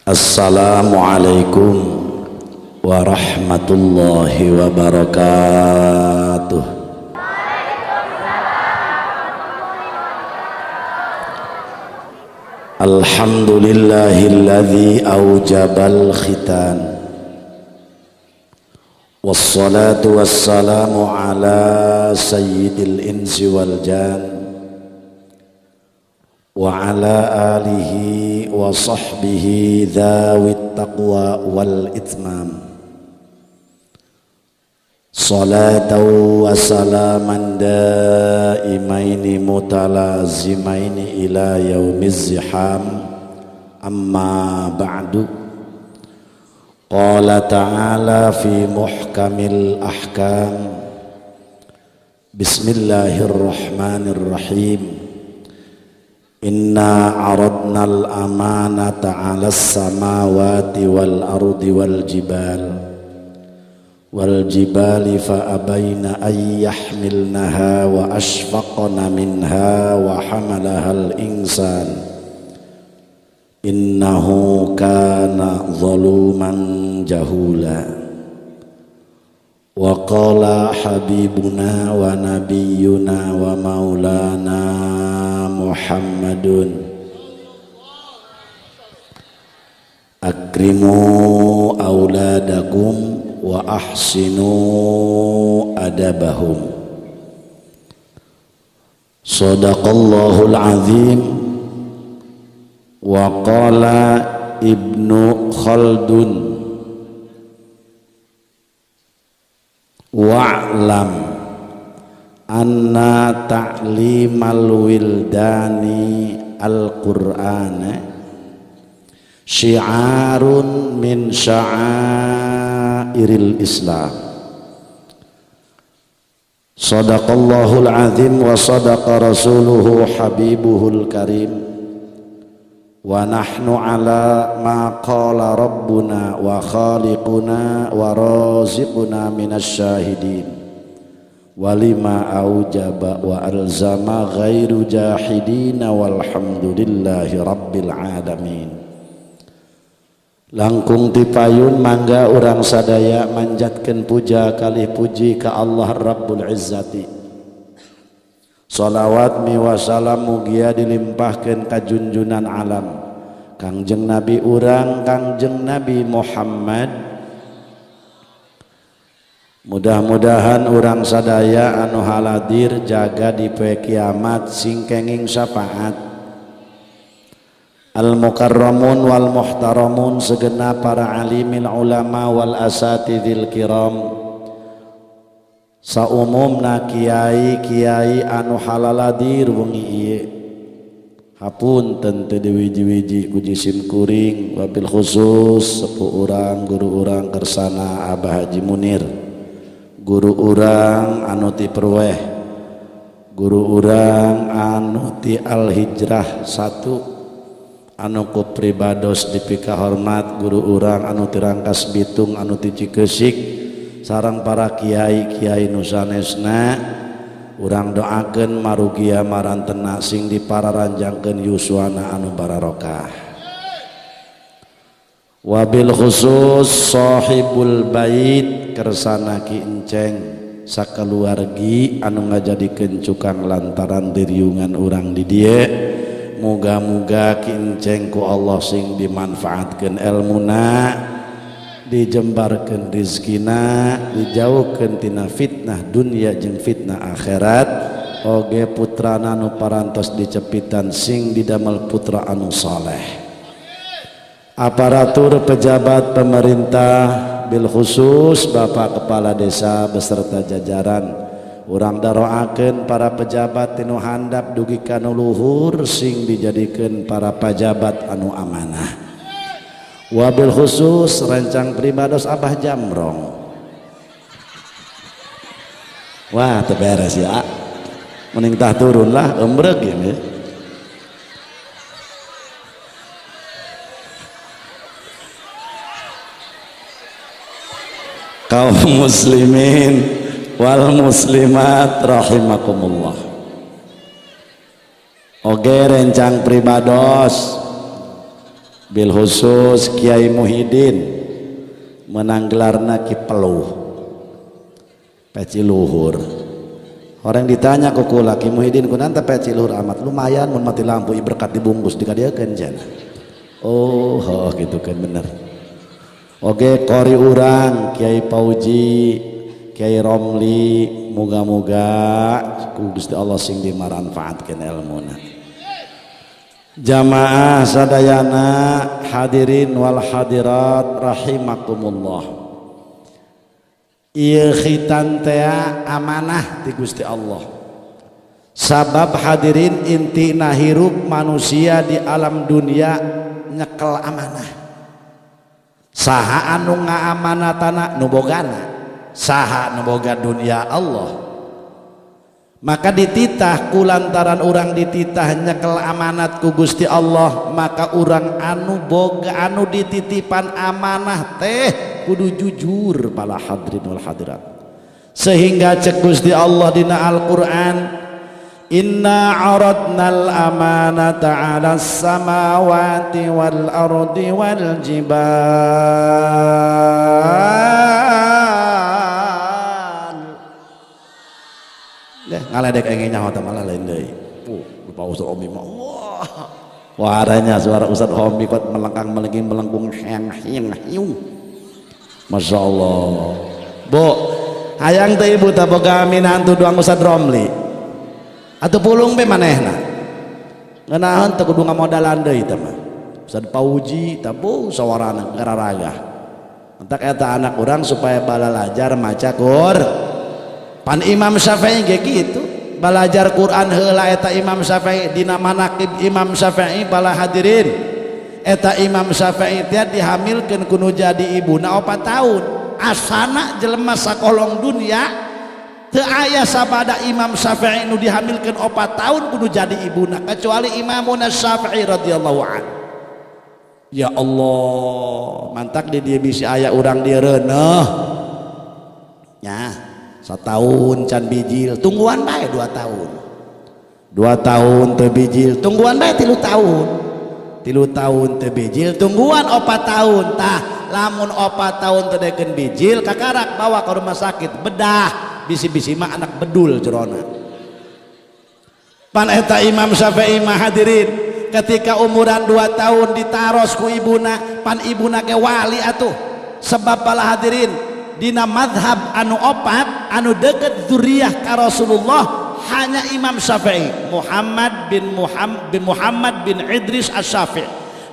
Assalamualaikum warahmatullahi wabarakatuh. Alhamdulillahilladzi aujabal khitan. Wassalatu wassalamu ala sayyidil insi wal jan wa ala alihi wa sahbihi dzawit taqwa wal itmam. Salatan wa salaman daimaini mutalazimaini ila yaumiz ziham. Amma ba'du. Qala ta'ala fi muhkamil ahkam. Bismillahirrahmanirrahim. Inna aradnal amanata 'alas samawati wal ardi wal jibal wal jibali fa abaina ay yahmilnaha wa ashfaqna minha wa hamalahal insan innahu kana zaluman jahula. Wa qala habibuna wa nabiyyuna wa maulana Muhammadun akrimu auladakum wa ahsinu adabahum. Sadaqallahul azim. Wa qala Ibnu Khaldun wa'lam anna ta'limal wildani al-Qur'ana syiarun min sya'airil Islam. Sadaqallahul azim wa sadaqa rasuluhu habibuhul karim. Wa nahnu ala ma qala rabbuna wa khaliquna wa raziquna minasy syahidin wa lima aujaba wa alzama ghairu jahidina walhamdulillahi rabbil alamin. Langkung tipayun mangga urang sadaya manjatkeun puja kalih puji ka Allah Rabbul Izzati. Salawat mi wasalam mugia dilimpahkeun ka junjunan alam Kangjeng Nabi urang Kangjeng Nabi Muhammad. Mudah-mudahan urang sadaya anu haladir jaga di poe kiamat sing kenging syafaat. Al mukarramun wal muhtaramun segenap para alimil ulama wal asatidil kiram, saumumna kiai-kiai anu halaladir wengi ieu. Hapunten teu diwiji-wiji ku jisim kuring, wabil khusus sepuh urang guru urang kersana Abah Haji Munir, guru urang anu ti Perweh, guru urang anu ti Al Hijrah 1, anu ku pribados dipikahormat guru urang anu ti Rangkas Bitung anu ti Cikeusik, sareng para kiai-kiai nu sanesna. Urang doakeun marugia marantena sing dipararanjangkeun yuswana anu bararokah. Wabil khusus sahibul bait kersana Ki Enceng sakaluargi anu ngajadikeun cukang lantaran diriungan urang di dieu. Muga-muga Ki Enceng ku Allah sing dimanfaatkeun elmuna, dijembarkeun rizkina, dijauhkeun tina fitnah dunia jeung fitnah akhirat. Oge putrana nu parantos dicepitan sing didamel putra anu saleh. Aparatur pejabat pemerintah bil khusus Bapak Kepala Desa beserta jajaran, urang daroakeun para pejabat tinu handap dugi ka nu luhur sing dijadikeun para pajabat anu amanah. Wabil khusus rencang pribados Abah Jamrong. Wah, teu beres ya. Mending tah turun lah, embrek ini. Kaum muslimin wal muslimat rahimakumullah. Oge rencang pribados Bil khusus Kiai Muhyiddin menang gelarna Ki Peluh peci luhur. Orang ditanya ku kula, Ki Muhyiddin kunaon teh peci luhur amat? Lumayan mun mati lampu berkat dibungkus dikadieukeun cenah. Oh, oh gitu kan, bener. Oke, kori urang Kiai Pauji, Kiai Romli, moga-moga ku Gusti Allah sing dimanfaatkeun ilmuna. Jamaah sadayana, hadirin wal hadirat rahimakumullah. Ieu khitan teh amanah ti Gusti Allah. Sabab hadirin, intina hirup manusia di alam dunia nyekel amanah. Saha anu ngaamanatana? Nu bogana. Saha nu boga dunia? Allah. Maka dititah, kulantaran orang dititah nyekel amanat ku Gusti Allah, maka orang anu boga, anu dititipan amanah teh kudu jujur, para hadirin wal hadirat. Sehingga cek Gusti Allah dina Al-Qur'an, inna aradnal amanata 'ala samawati wal ardi wal jibal. Deh ngaledek aing nyaho teh malah lain deui. Lupa Ustaz Omi mah. Wah. Waranya suara Ustaz Omi kuat melengkang melengking melengkung heng hing hiung. Masya Allah. Bu, hayang teh ibu teh boga minantu doang Ustaz Romli. Atuh pulung be manehna. Ngeunaheun teu kudu ngamodalan deui teh mah. Ustaz Pauji teh bu sawarana gararaga. Entak eta anak urang supaya balalajar maca Qur. Pan Imam Syafi'i ge kitu, belajar Quran heula eta Imam Syafi'i. Dina manaqib Imam Syafi'i, bala hadirin, eta Imam Syafi'i teh dihamilkeun ku nu jadi ibuna 4 tahun. Asana jelema sakolong dunia teu aya sabada Imam Syafi'i nu dihamilkeun 4 tahun kudu jadi ibuna kecuali Imamuna Syafi'i radhiyallahu an. Ya Allah, mantak di dia bisi aya urang dieu reuneuh nya, setahun can bijil, tungguan bae 2 tahun, 2 tahun teu bijil, tungguan bae 3 tahun, 3 tahun teu bijil, tungguan 4 tahun. Tah lamun 4 tahun teu dekeun bijil, kakarak bawa ke rumah sakit, bedah, bisi-bisi mah anak bedul jerona. Pan eta Imam Syafi'i mah hadirin, ketika umuran 2 tahun ditaros ku ibuna, pan ibuna ge wali atuh. Sebab bala hadirin, dina madhab anu opat anu deket zuriyah ka Rasulullah hanya Imam Syafi'i, Muhammad bin Muhammad bin Muhammad bin Idris Asy-Syafi'i,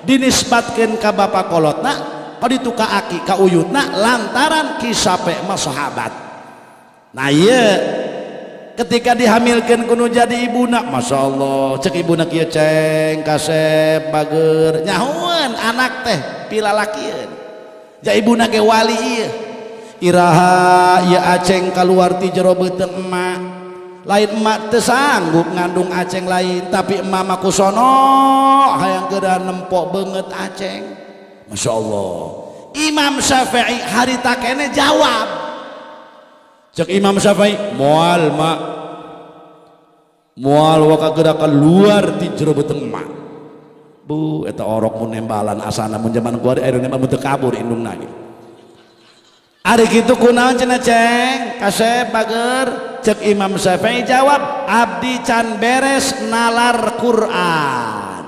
dinisbatkeun ka bapa kolotna kaditu ka aki ka uyutna lantaran Ki Syafi'i mah sahabat. Nah ieu ketika dihamilkeun kudu jadi ibuna, Masya Allah, cek ibuna kieu, ceng kasep bager nyahoeun anak teh pilalakieun. Ja ibuna ge wali ieu. Iraha ieu aceng kaluar ti jero beuteung emak? Lain emak teu sanggup ngandung aceng lain, tapi emak mah kusono hayang geura nempok beungeut aceng. Masya Allah, Imam Syafi'i harita kene jawab. Cek Imam Syafi'i, moal mak, moal waka geura keluar ti jero beuteung emak. Bu, eta orok mun nembalan asana mun zaman kuari aya nembal mun teu kabur indungna ge. Ari kitu kunaon cenah ceng kasep bager? Cek Imam Syafi'i jawab, abdi can beres nalar Quran.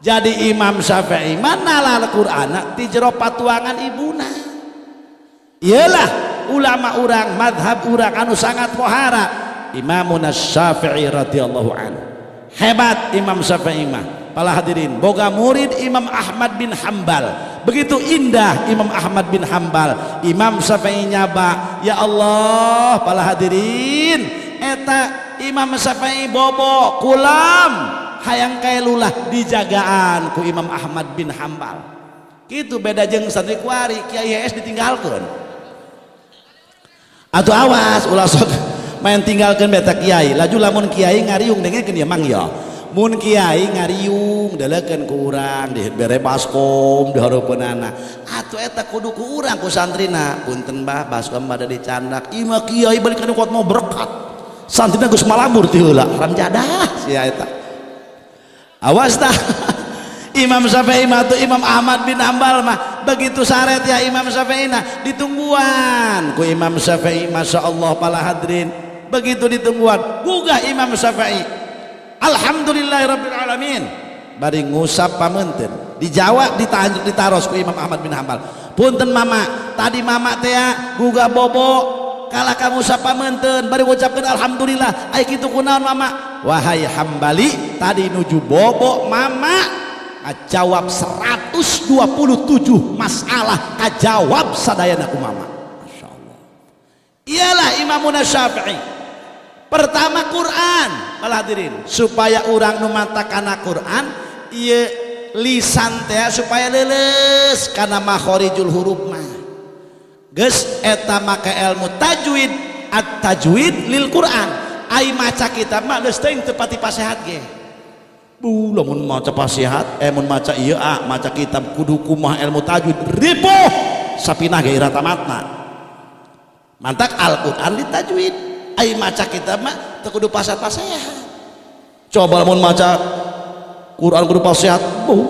Jadi Imam Syafi'i mah nalar Quran ti jero patuangan ibuna. Iyalah ulama urang, madhab urang anu sangat pohara, Imamuna Syafi'i radhiyallahu anhu. Hebat Imam Syafi'i mah. Para hadirin, boga murid Imam Ahmad bin Hambal. Begitu indah Imam Ahmad bin Hambal, Imam Syafi'i nyaba, ya Allah, para hadirin, eta Imam Syafi'i bobo kulam hayang kaelulah dijagaan ku Imam Ahmad bin Hambal. Kitu beda jeung santri kuari, Kiai HS ditinggalkeun. Atuh awas ulah sok main tinggalkeun beta kiai. Laju lamun kiai ngariung dengekeun ya mang ya. Mun kiai ngariung delekeun ku urang dibere baskom di hareupeunana. Atuh eta kudu ku urang ku santrina. Punten bah, baskom bade dicandak. Ieu mah kiai balik kana kuat mau berkat. Santrina geus malabur ti heula, haram jadah sia eta. Awas tah. Imam Syafi'i mah tuh Imam Ahmad bin Hambal mah begitu saret ya Imam Syafi'i nah ditungguan ku Imam Syafi'i. Masya Allah para hadirin, begitu ditungguan gugah Imam Syafi'i, alhamdulillahirabbil alamin, bari ngusap pameunteun dijawab ditaros ku Imam Ahmad bin Hambal, punten mama, tadi mama teh gugah bobo kalah ka ngusap pameunteun bari ngucapkeun alhamdulillah, ai kitu kunaon mama? Wahai Hambali, tadi nuju bobo mama ngajawab 127 masalah, kajawab sadayana ku mama. Masya Allah. Iyalah Imamuna Syafi'i. Pertama Quran, malah hadirin, supaya urang nu mata kana Quran ieu lisan teh supaya leuleus kana makharijul huruf mah. Geus eta make ilmu tajwid, at-tajwid lil Quran. Ai maca kitab mah geus teuing teu pati pasehat ge. Bu lamun maca pasehat, mun maca ieu ah maca kitab kudu kumaha ilmu tajwid ripuh sapinah ge ira tamatna. Mantak Al-Qur'an ditajwid. Ai maca kitab mah teu kudu pasehat-pasehat. Coba lamun maca Quran kudu pasehat, bu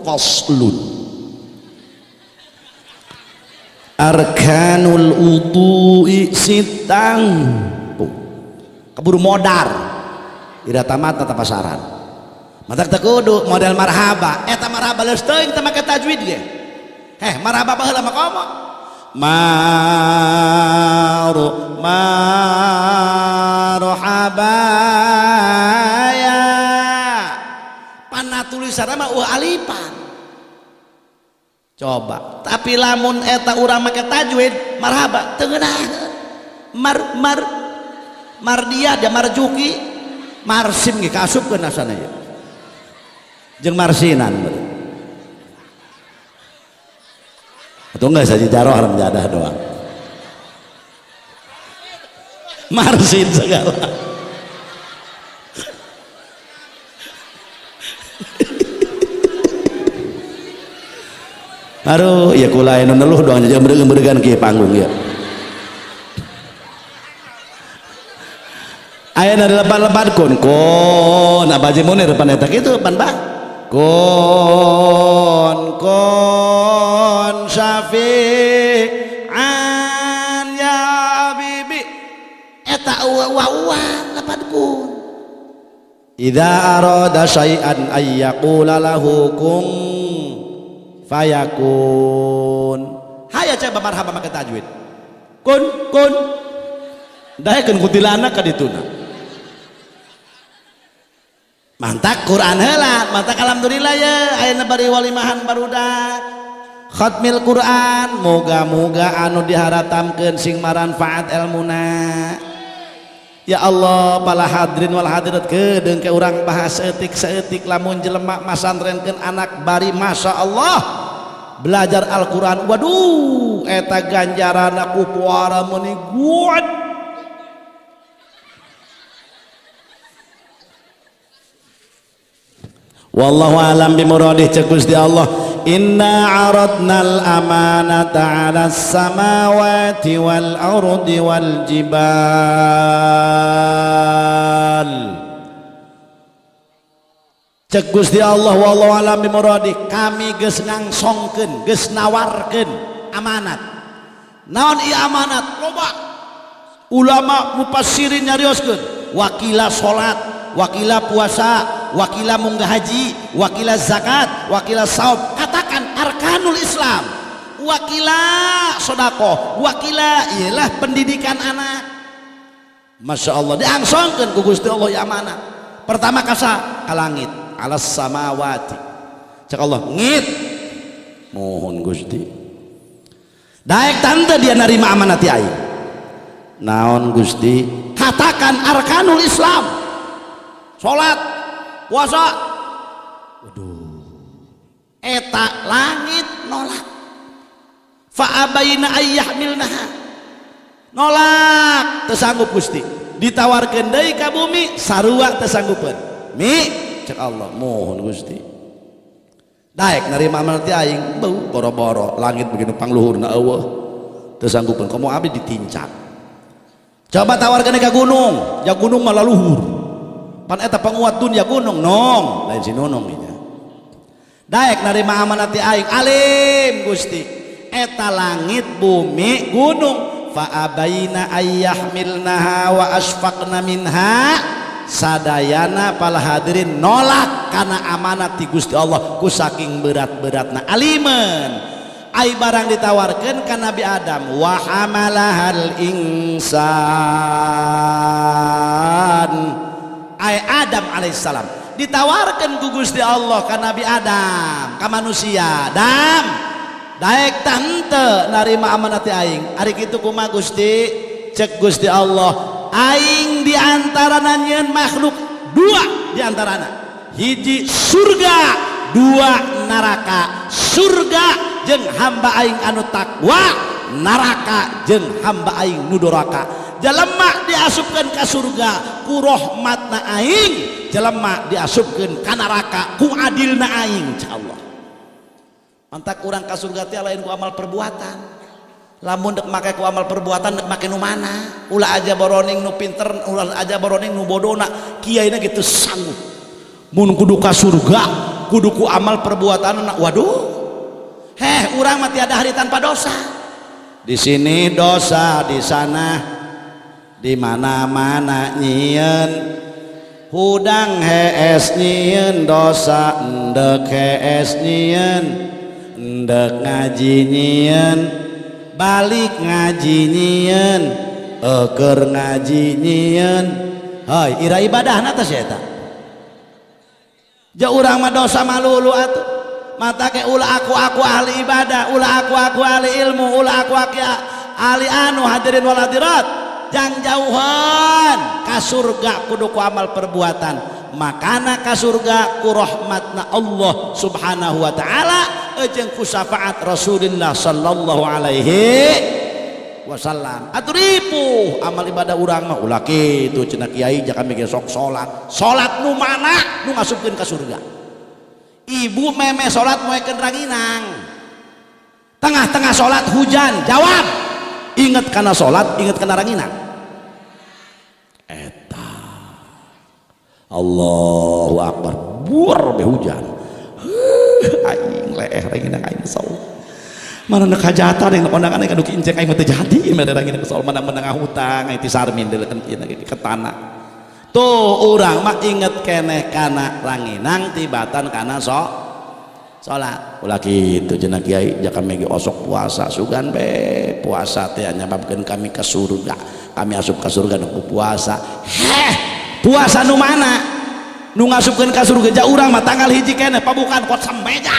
faslun arkanul wudu'i sitang, bu keburu modar ira tamat tata pasaran. Mantak teu kudu model marhaba, eta marhaba leus teuing teu make tajwid ge. Heh marhaba baheula mah komo maru marhaba ya pana tulisan mah eueuh alifan. Coba tapi lamun eta urang make tajwid marhaba teu ngeunaheun. Mar mar mardia dia marjuki marsim ge kaasupkeun asana ieu jeung marsinan atau enggak saja jaroh haram jadah doang marsin segala. Aduh ya kula anu neluh doang aja mereugeun kieu panggung ya. Aya na lepat-lepat kun kun apa aja munir pan eta kitu pan bah kun kun syafi'an ya bibi eta uwa-uwa lepat kun. Idza arada syai'an ayyaqula lahu kun fayakun. Haya coba marhaba make tajwid. Kun kun daekeun kuntilanak ka dituna. Mantak Quran heula, mantak alhamdulillah ya ayeuna bari walimahan barudak khatmil Quran, moga-moga anu diharatamkeun sing maranfaat elmuna. Ya Allah para hadirin wal hadirat kedeung ke urang bahas saeutik-saeutik lamun jelema masantrenkeun anak bari Masya Allah belajar Al-Quran, waduh eta ganjaranna ku puara meuni guat. Wallahu alam bimuradih cek Gusti Allah, inna aradnal amanata 'alas samawati wal ardi wal jibal. Cek Gusti Allah wallahu alam bimuradih, kami geus ngangsongkeun, geus nawarkeun amanat. Naon ieu amanat? Loba ulama mufassirin nyarioskeun, wakila salat, wakila puasa, wakila munggah haji, wakila zakat, wakila saum, katakan arkanul Islam, wakila sodakoh, wakila ialah pendidikan anak. Masya Allah diangsongkeun ku Gusti Allah ya amanat. Pertama kasa ka langit, alas samawati. Cek Allah ngit, mohon Gusti. Daek tante dia nerima amanat ti aing. Naon Gusti? Katakan arkanul Islam, salat, puasa. Waduh, eta langit nolak. Fa abaina ayyahmilnaha, nolak, teu sanggup Gusti. Ditawarkeun deui ka bumi, sarua teu sanggupeun. Mi cek Allah, mohon Gusti. Daek nerima amanat ti aing, beuh boro-boro langit begini pangluhurna eueuh. Teu sanggupeun, komo abdi ditincak. Coba tawarkeun ka gunung, ya gunung mah laluhur. Pan eta penguat dunia gunung nong, lain si nonong nya. Daek narima amanat ti aing alim Gusti. Eta langit bumi gunung fa abaina ayyahmilnaha wa asfaqna minha sadayana pala hadirin nolak kana amanat ti Gusti Allah ku saking berat-beratna alimen. Ai barang ditawarkan ka Nabi Adam wa hamalahal insan. Ai Adam alaihissalam ditawarkan ku Gusti Allah ka Nabi Adam ka manusia. Dam daek tante narima amanat aing. Ari kitu kumaha Gusti? Cek Gusti Allah aing diantarana nyieun makhluk dua diantarana. Hiji surga, dua neraka. Surga jeung hamba aing anu takwa, neraka jeung hamba aing nu doraka. Jelema diasupkeun ka surga ku rahmatna aing, jelema diasupkeun ka neraka ku adilna aing cek Allah. Mantak urang ka surga teh lain ku amal perbuatan. Lamun dek make ku amal perbuatan dek make nu mana? Ulah aja boroning nu pinter, ulah aja boroning nu bodona, kiaina gitu sanggup. Mun kudu ka surga, kudu ku amal perbuatanna. Waduh. Heh, urang mah tiada hari tanpa dosa. Di sini dosa, di sana, di mana-mana nyieun. Hudang hees nyieun dosa, endek hees nyieun, endek ngaji nyieun, balik ngaji nyieun, eukeur ngaji nyieun. Hei, ira ibadahna teh sia eta. Ja urang mah dosa malulu atuh. Mata ke ulah aku ahli ibadah, ulah aku ahli ilmu, ulah aku ahli anu hadirin wal hadirat. Jang jauhan ka surga kudu ku amal perbuatan. Makana ka surga ku rahmatna Allah Subhanahu wa taala jeung ku syafaat Rasulullah sallallahu alaihi wasallam. Atuh ripuh amal ibadah urang mah ulah kitu cenah kiai jangan mikir sok salat. Salat nu mana nu ngasupkeun ka surga? Ibu meme salat moekeun ranginang. Tengah-tengah salat hujan, jawab. Ingat kana salat, ingat kana ranginang. Eta. Allahu akbar. Buar be hujan. Aing leeh ranginang aing salat. Mana nu kajatan yang kondangan aing anu kincek aing mah teu jadi mere ranginang salat mana menengah hutang aing ti Sarmin deuleukeun kieu ke tanah. Tuh urang mah inget keneh kana ranginang tibatan kana salat. Ulah kitu cenah kiai jaka megi osok puasa sugan be puasa teh nyababkeun kami ke surga. Kami asup ka surga nu puasa. Heh, puasa nu mana? Nu ngasupkeun ka surga ja urang mah tanggal 1 keneh pabukaan kot sambeja.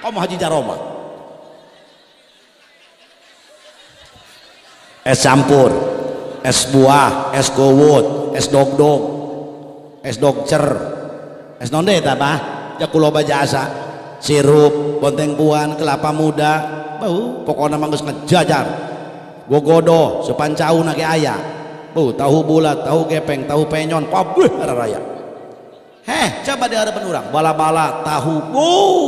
Komo haji jaroma. Es campur, es buah, es gowot, es dogdog, es dogcer, es nonde eta bah, ja kuloba jasa, sirup, bonteng buan, kelapa muda, bau, pokokna mah geus ngejajar. Gogodo, sepancauna ge aya. Bau, tahu bulat, tahu gepeng, tahu penyon, kabeh raraya. Heh, coba di hadapan urang, bala-bala tahu, bau.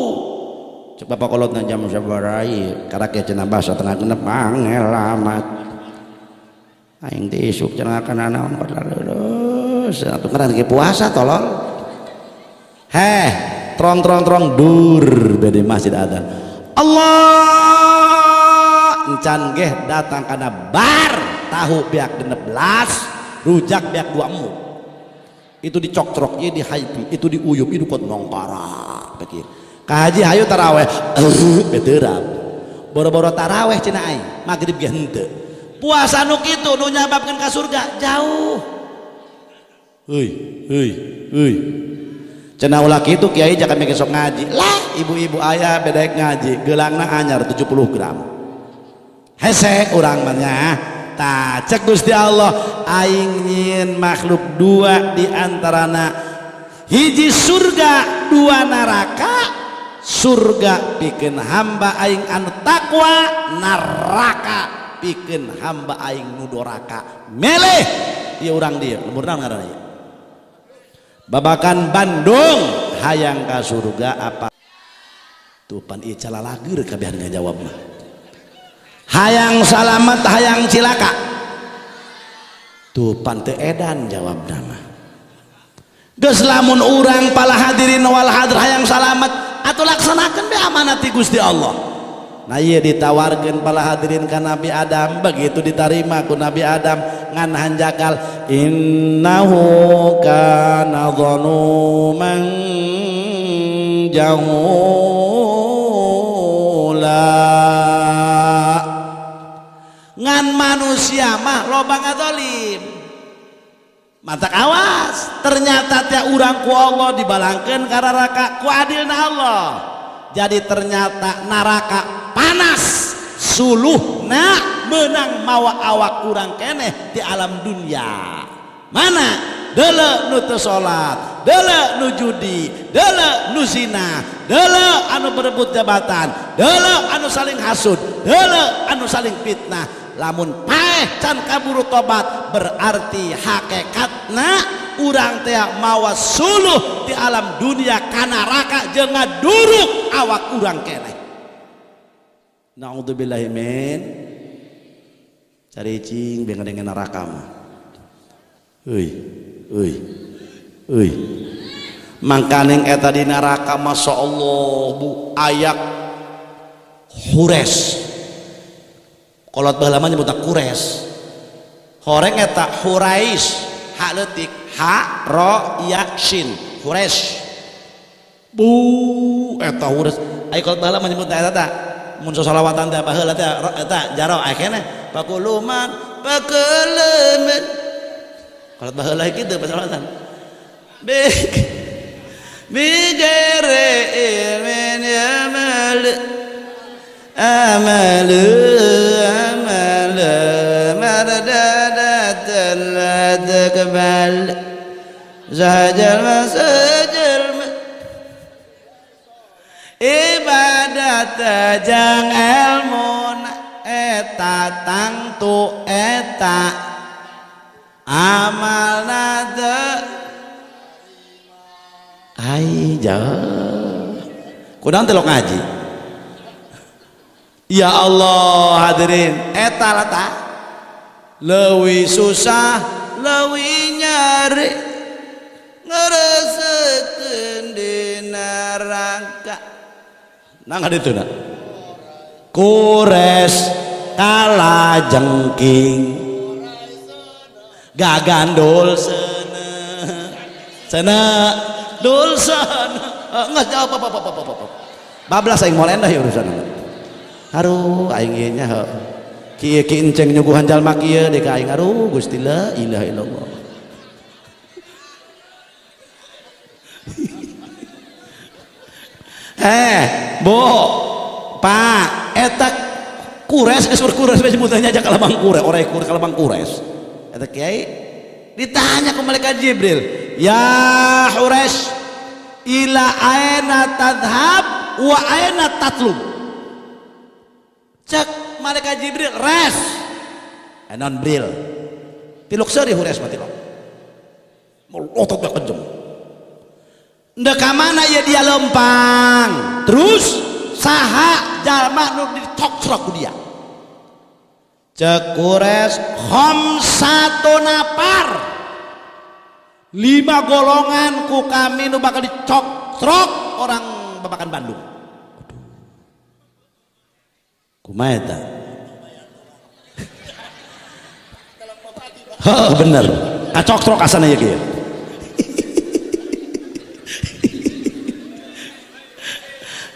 Coba pakolotna jam sabaraha ieu, karake cenah basa tengah genep angel amat. Aing teh isuk cenah kana naon lulus atuh ngaran ge puasa tolol. Heh, trong trong trong dur bede masjid adzan. Allah encan geh datang kana bar tahu biak 16, rujak biak 2 emuk. Itu dicoktrok ieu di haipi, itu diuyup, itu kot nongkara pikir. Ka haji hayu taraweh, beterap. Boro-boro taraweh cenah aing, magrib ge henteu. Puasa nu kitu nu nyababkeun ka surga jauh. Heuy, heuy, heuy. Cenah ulah kitu kiai jangan mikir sok ngaji. Lah, ibu-ibu ayah bedek ngaji, geulangna anyar 70 gram. Hese urang mah nya. Tah cek Gusti Allah aing nyieun makhluk dua di antarana hiji surga, dua neraka. Surga pikeun hamba aing anu takwa, neraka pikeun hamba aing nu doraka. Meleh ieu urang dieu, lembur naon ngaranna ieu? Babakan Bandung hayang ka surga apa? Tuh pan ieu calalageur kabehan ngajawab mah. Hayang salamet hayang cilaka. Tuh pan teu edan jawabna mah. Geus lamun urang pala hadirin wal hadir hayang salamet Atuh laksanakeun be amanat ti Gusti Allah. Nah ieu ditawarkeun para hadirin ka Nabi Adam, begitu ditarima ku Nabi Adam ngan hanjakal innahu kana zaluman jahula. Ngan manusia mah loba ngazolim. Matak awas, ternyata teh urang ku Allah dibalangkeun ka neraka ku adilna Allah. Jadi ternyata neraka panas suluhna menang mawa awak kurang keneh di alam dunia. Mana deuleu nu teu salat, deuleu nu judi, deuleu nu zina, deuleu anu berebut jabatan, deuleu anu saling hasud, deuleu anu saling fitnah. Lamun paeh can kaburu tobat berarti hakikatna urang teh mawa suluh di alam dunia ka neraka jeung ngaduruk awak urang keneh. Naudzubillahi min caricing bengen dengan neraka mah. Euy, euy, euy. Mangkaning eta di neraka masyaallah bu ayak hures. Kolot baheula mah nyebutna kures. Horeng eta hurais, ha leutik, ha ro ya shin, hures. Bu eta hures. Ai kolot baheula mah nyebutna eta tah. Mun sosolawatan teh baheula teh eta jaro aya keneh pakuluman pakuluman. Kolot baheula kitu pasolawatan. Big bigere ilmin ya mal amalu amalu mardadatan la taqbal zahajal masajal ibadat jang ilmu eta tangtu eta amalna teu ai jauh kunaon teh lok ngaji. Ya Allah hadirin eta lah ta leuwih susah leuwih nyari ngeureuseukeun di neraka. Nang ditu na kures kalajengking gagandul seuneu seuneu dul seuneu geus jawab apa apa apa apa bablas aing moal endah urusan. Aduh aing ieu nya heuh kieu ki enceng nyuguhan jalma kieu deui ka aing aduh Gusti la ilaha illallah. Bu Pak eta kures geus kures we sebutannya aja kalabang kures ore kures kalabang kures eta kiai ditanya ku malaikat Jibril, ya Hures ila aina tadhhab wa aina tatlub. Cek malaikat Jibril res enon bril tilok seuri Hures mah tilok melotot bae kejem ndek ka mana ye dia lempang terus saha jalma nu dicokcrok ku dia. Cek Hures khamsatu nafar 5 golongan ku kami nu bakal dicokcrok orang babakan Bandung. Kumaha eta? Heuh bener. Kacoktrok asana ieu kieu.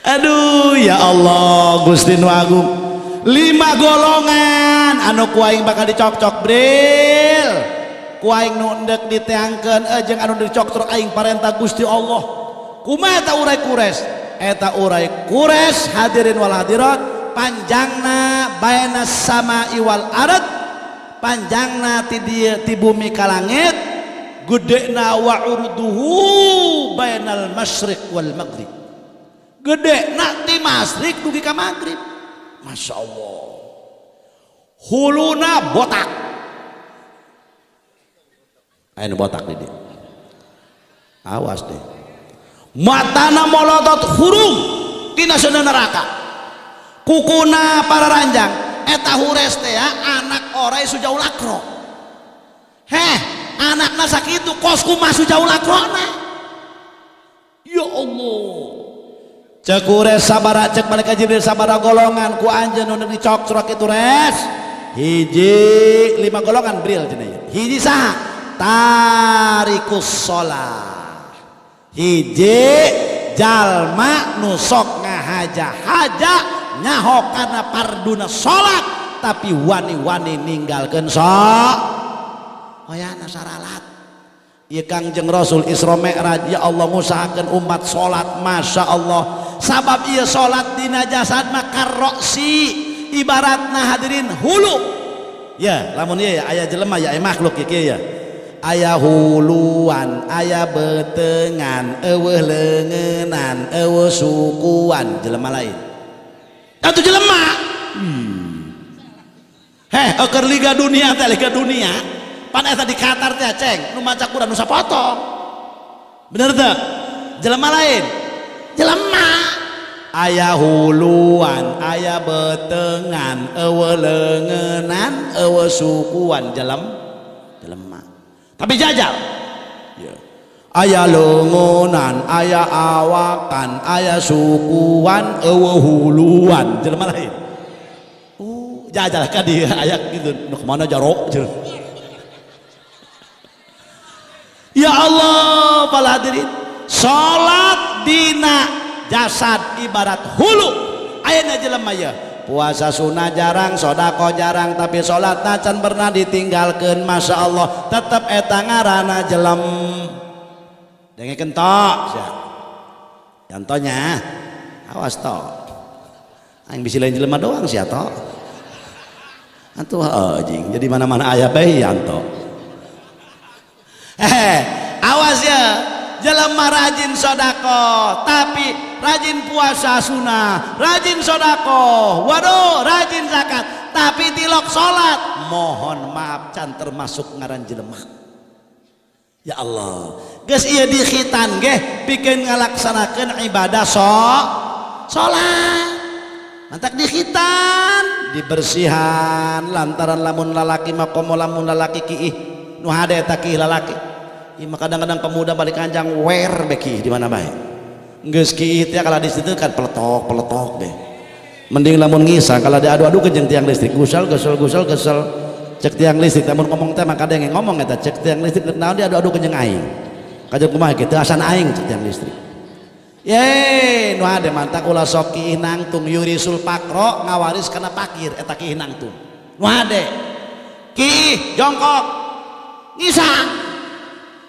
Aduh ya Allah Gusti nu agung. 5 golongan anu ku aing bakal dicokcok bril. Ku aing nu endek diteangkeun jeung anu dicoktrok aing parentah Gusti Allah. Kumaha eta urai kures? Eta urai kures hadirin wal hadirat panjangna baina sama iwal ard, panjangna ti dieu ti bumi ka langit, gedena wa urduhu bainal masyriq wal maghrib, gedena ti masyriq dugi ka maghrib. Masya Allah huluna botak, aya nu botak di dieu awas deh, matana molotot hurung tina seuneu neraka, kukuna para ranjang eta Hures teh anak orai Sujaul Akro. Heh anakna sakitu kos kumaha Sujaul Akrona. Ya Allah Cek ures sabara cek malaikat Jibril sabara golongan ku anjeun nu dicokcrok itu res. Hiji 5 golongan bril cenah ieu. Hiji saha? Tarikus shalah. Hiji jalma nu sok ngahaja-haja nyaho kana parduna salat tapi wani-wani ninggalkeun sok hoyana saralat. Ieu Kangjeng Rasul Isra Mi'raj ya Allah ngusahakeun umat salat Masya Allah sabab ieu salat dina jasad mah karroksi ibaratna hadirin hulu ya lamun ieu ya aya jelema ya makhluk kieu ya aya huluan aya betengan eueuh leungeunnan eueuh sukuan jelema lain atuh jelema heh eueuh liga dunia teh liga dunia pan eta di Qatar teh ceng nu maca Quran nu sapotong bener teu jelema lain jelema aya huluan aya betengan eueuh leungeunnan eueuh sukuan jelema tapi jajal ya. Aya leungeunnan aya awakan aya sukuan eueuh huluan jelema lain jajal ka dieu aya kitu nu kemana jarok jelema. Ya Allah para hadirin salat dina jasad ibarat hulu ayeuna jelema ye puasa sunah jarang sedekah jarang tapi salat can pernah ditinggalkeun Masya Allah tetep eta ngaranna jelem dengekeun tok sia contohnya awas tok aing bisi lain jelema doang sia tok atuh anjing jadi mana-mana aya bae yanto. Awas ya jelema rajin sodako tapi rajin puasa sunnah rajin sodako waduh rajin zakat tapi tilok salat mohon maaf can termasuk ngaran jelema. Ya Allah geus ieu di khitan geh pikeun ngalaksanakeun ibadah salat mantak di khitan dibersihan lantaran lamun lalaki mah komo lamun lalaki kiih nu hade eta kiih lalaki. Ima kadang-kadang pemuda balik kanjang wer beki di mana bae. Geus kiih teh kalau di situ kan peletok-peletok deh. Mending lamun ngisang kalau diadu-adu ke jeung tiang listrik gusal gesel gusal gesel cek tiang listrik lamun ngomong teh maka ada yang ngomong eta cek tiang listrik naon diadu-adu ke jeung aing. Kajeun kumaha kitu asan aing cek tiang listrik. Ye nu hade mantak ulah sok kiih nangtung yurisul pakro ngawaris kana pakir eta kiih nangtung. Nu hade kiih jongkok ngisang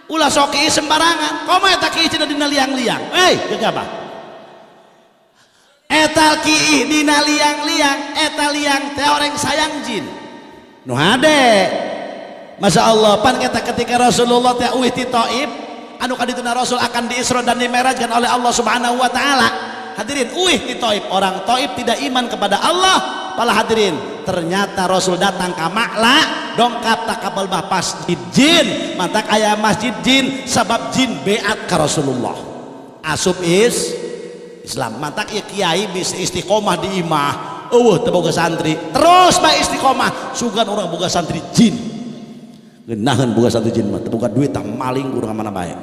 ulah sok kiih sembarangan komo eta kiih cenah dina liang-liang hei jeung apa eta kiih dina liang-liang eta liang teh orang sayang jin nu hade Masya Allah pan eta ketika Rasulullah teh uih ti Taif anu kadituna Rasul akan diisra dan dimerajkan oleh Allah Subhanahu wa taala hadirin uih ti Taif orang Taif tidak iman kepada Allah pala hadirin ternyata Rasul datang ka Ma'la dongkap takabal bah masjid jin mantak aya masjid jin sabab jin beat ka Rasulullah asup is Islam mantak ieu kiai bisa istiqomah di imah eueuh teu boga santri terus bae istiqomah sugan urang boga santri jin ngeunaheun boga santri jin mah teu boga duit tah maling urang mana bae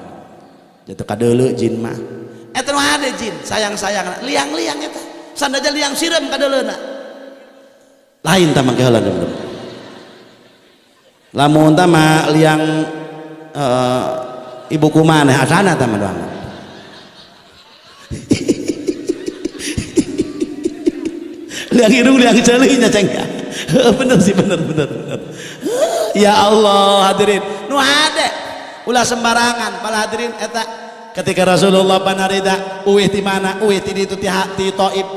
jatuh kadeuleu jin mah eta nu hade jin sayang-sayang liang-liang eta sanajan liang sireum kadeuleuna lain tah mangke heula lamun tah mah liang ibu kumaneh asana tah mah doang liang irung liang ceuli nya ceng ya bener sih bener bener bener ya Allah hadirin nu hade ulah sembarangan para hadirin eta ketika Rasulullah panarida uih ti mana uih ti ditu ti Taif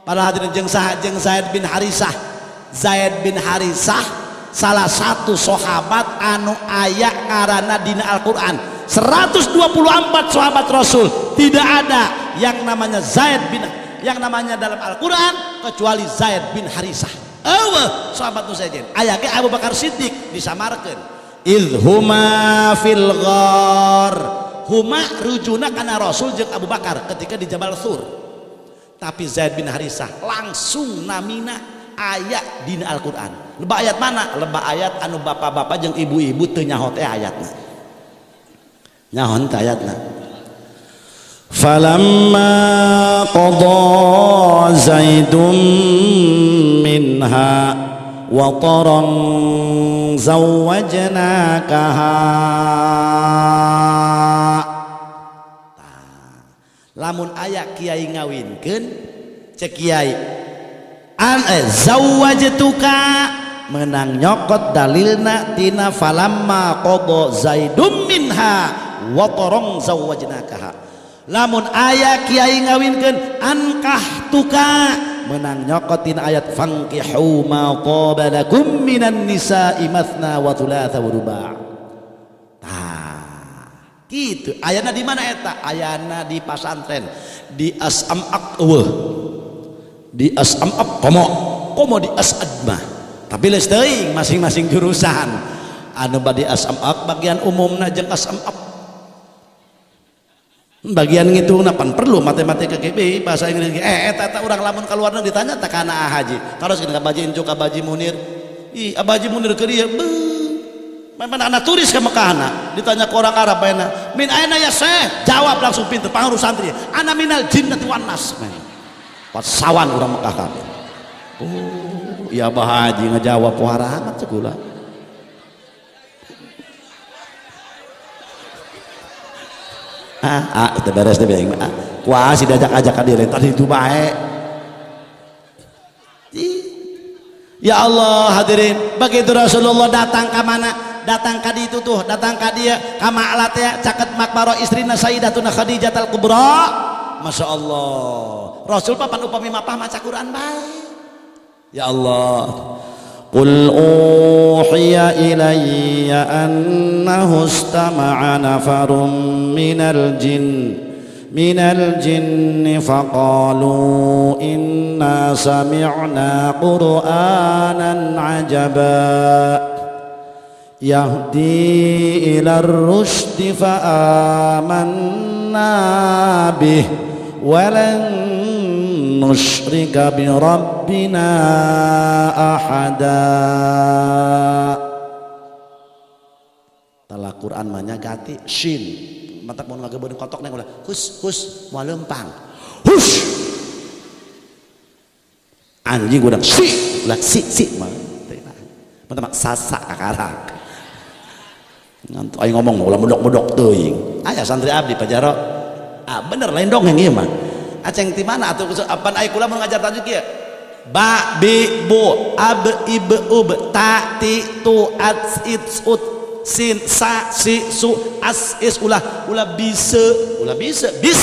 para hadirin jeung saha jeung Zaid bin Harisah. Zaid bin Harisah salah satu sahabat anu aya ngaranna dina Al-Qur'an 124 sahabat Rasul tidak ada yang namanya Zaid bin yang namanya dalam Al-Qur'an kecuali Zaid bin Harisah. Eueuh sahabat nu sejen aya ge Abu Bakar Siddiq disamarkeun idhuma fil ghar huma rujuna kana Rasul jeung Abu Bakar ketika di Jabal Thur. Tapi Zaid bin Harisah langsung namina ayat dina Al-Qur'an. Lebah ayat mana? Lebah ayat anu bapak-bapak jeung ibu-ibu teu nyaho teh ayatna. Nyaho teh ayatna. Falamma qada Zaidun minha wataran zawwajnakaha. Lamun aya kiai ngawinkeun cek kiai an zawwajtuka menang nyokot dalilna tina falamma qada Zaidun minha wataran zawwajnakaha. Lamun aya kiai ngawinkeun ankahtuka menang nyokot tina ayat fankihu ma taba lakum minan nisa'i matsna wa thulatha wa ruba'. Tah kitu ayana di mana eta? Ayana di pasantren di As-Am'aq eueuh, di As-Am'aq komo komo di As-Admah, tapi leus teuing masing-masing jurusan. Anu badi As-Am'aq bagian umumna jeung As-Am'aq bagian ngitungna pan perlu matematika KB bahasa Inggris eta eta urang lamun kaluarna ditanya tak kana haji terus ka Baji Incu ka Baji Munir, ih Baji Munir ke dia mana anak turis ke Mekahna ditanya ke orang Arab ayeuna min aina ya syekh, jawab langsung pinter pangaruh santri ana minal jinnati wan nas. Pasawan urang Mekah kabeh. Oh ya Bah Haji ngajawab pohara amat cekula. Ah, itu beres deh beng. Kuasi diajak-ajak ka diri tadi itu bae. Ya Allah hadirin, begitu Rasulullah datang ke mana? Datang ka ditu tuh, datang ka dieu, ka Ma'la teh caket makbaro istrina Sayyidatuna Khadijah al-Kubra. Masya Allah. Rasul papan upami mapah maca Quran bae. Ya Allah. Qul uhiya ilayya annahu istama'a nafarun minal jinn faqalu inna sami'na qur'anan ajaba yahdi ila ar-rusydi fa'amanna bih walan nusyrika bi rabbina ahada. Telah Quran mah gati shin matak mun ngagebeun kotok neng ulah hus hus moal leumpang hus anjing udah si ulah si si mah mah sasa kakarak ngantuk aing ngomong ulah medok-medok teuing aya santri abdi pajaro ah bener lain dongeng ieu mah aceng ti mana atuh apan ai kula mun ngajar tajwid kieu ba bi bu ab ib ub ta ti tu at it ut sin sa si su as is ulah ulah bisa bis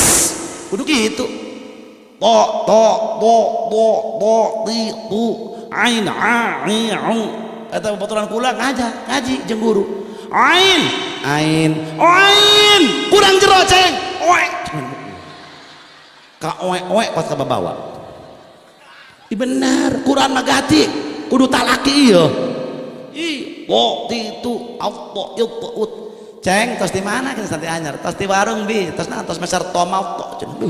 kudu kitu to to bo bo bo ti tu ain a i u eta baturan kula ngajar ngaji jeung guru ain ain ain kurang jero ceng oe ka oe oe pas ka babawa. Ih bener Quran mah gati kudu talaki ieu ih wo ti tu auto ut ceng tos di mana kita santri anyar tos di warung bi tos na tos meser tomato cenah.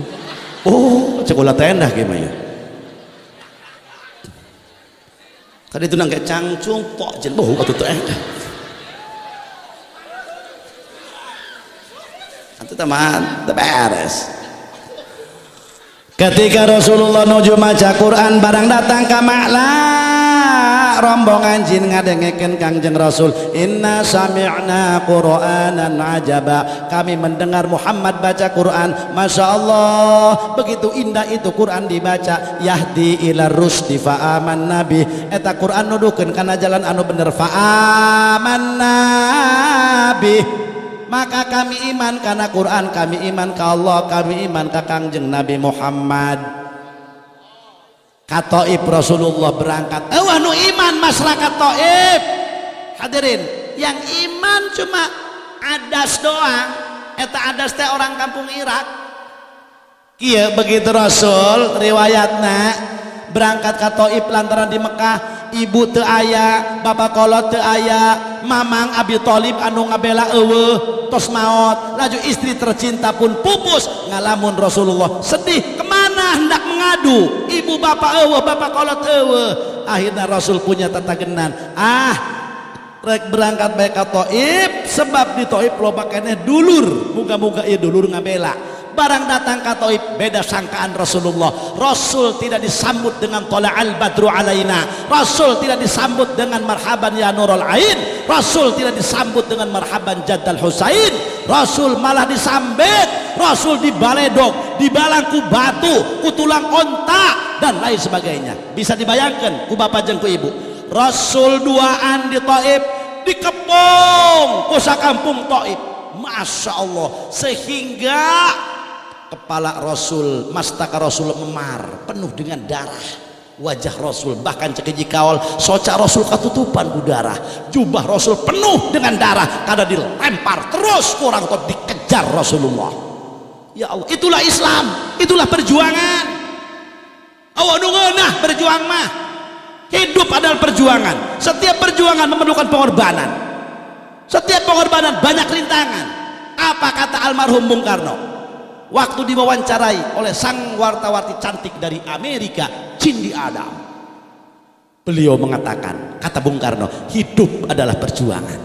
Oh cek ulah tendah ge mah ieu kadi itu nang cangcung tok cenah oh atuh teh atuh teh mah teu beres. Ketika Rasulullah nuju maca Quran barang datang ka Ma'la rombongan jin ngadengekeun Kangjeng Rasul inna sami'na Qur'anan ajaba, kami mendengar Muhammad baca Quran, Masya Allah begitu indah itu Quran dibaca yahdi ila rusdi fa'aman nabi eta Quran nuduhkeun kana jalan anu bener fa'aman nabi maka kami iman karena Quran, kami iman ke Allah, kami iman ke Kangjeng Nabi Muhammad. Ka Taif Rasulullah berangkat, wah nu iman masyarakat Taif. Hadirin, yang iman cuma adas doang, eta adas teh orang kampung Irak. Kieu begitu Rasul riwayatna berangkat ke Taif lantaran di Mekah ibu teu aya, bapak kolot teu aya, mamang Abi Thalib anu ngabela eueuh tos maot, laju istri tercinta pun pupus. Ngalamun Rasulullah sedih, kemana hendak mengadu, ibu bapak eueuh, bapak kolot eueuh. Akhirnya Rasul punya tatagenan, ah rek berangkat bae ka Taif sebab di Taif loba keneh dulur, muga-muga ieu dulur ngabela. Barang datang ka Taif, beda sangkaan Rasulullah. Rasul tidak disambut dengan tola'al badru alaina. Rasul tidak disambut dengan marhaban ya nurul ain. Rasul tidak disambut dengan marhaban jaddal Husain. Rasul malah disambit, Rasul dibaledog, dibalang ku batu, ku tulang onta dan lain sebagainya. Bisa dibayangkan ku bapak jeung ku ibu. Rasul duaan di Taif, dikepung ku sakampung Taif. Masya Allah, sehingga kepala Rasul, mastaka Rasul memar, penuh dengan darah. Wajah Rasul bahkan cekeji kaol, soca Rasul ketutupan ku darah. Jubah Rasul penuh dengan darah karena dilempar terus kurang atau dikejar Rasulullah. Ya Allah, itulah Islam, itulah perjuangan. Awak nu ngeunah berjuang mah. Hidup adalah perjuangan. Setiap perjuangan memerlukan pengorbanan. Setiap pengorbanan banyak rintangan. Apa kata almarhum Bung Karno? Waktu diwawancarai oleh sang wartawati cantik dari Amerika, Cindy Adam. Beliau mengatakan, kata Bung Karno, hidup adalah perjuangan.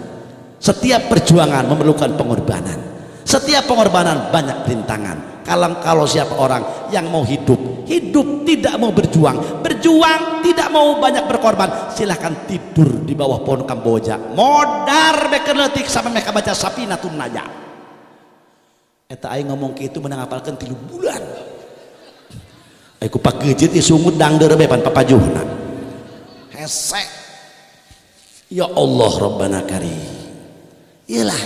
Setiap perjuangan memerlukan pengorbanan. Setiap pengorbanan banyak rintangan. Kalau siapa orang yang mau hidup, hidup tidak mau berjuang, berjuang tidak mau banyak berkorban, silahkan tidur di bawah pohon kamboja. Modar beker leutik sampai mereka baca Sapinatun Najah. Eta aing ngomong kitu menang apalkeun 3 bulan. Aing ku pakeujit sungut dangdeur be pan papajuhna. Hese. Ya Allah Rabbana karim. Iyalah.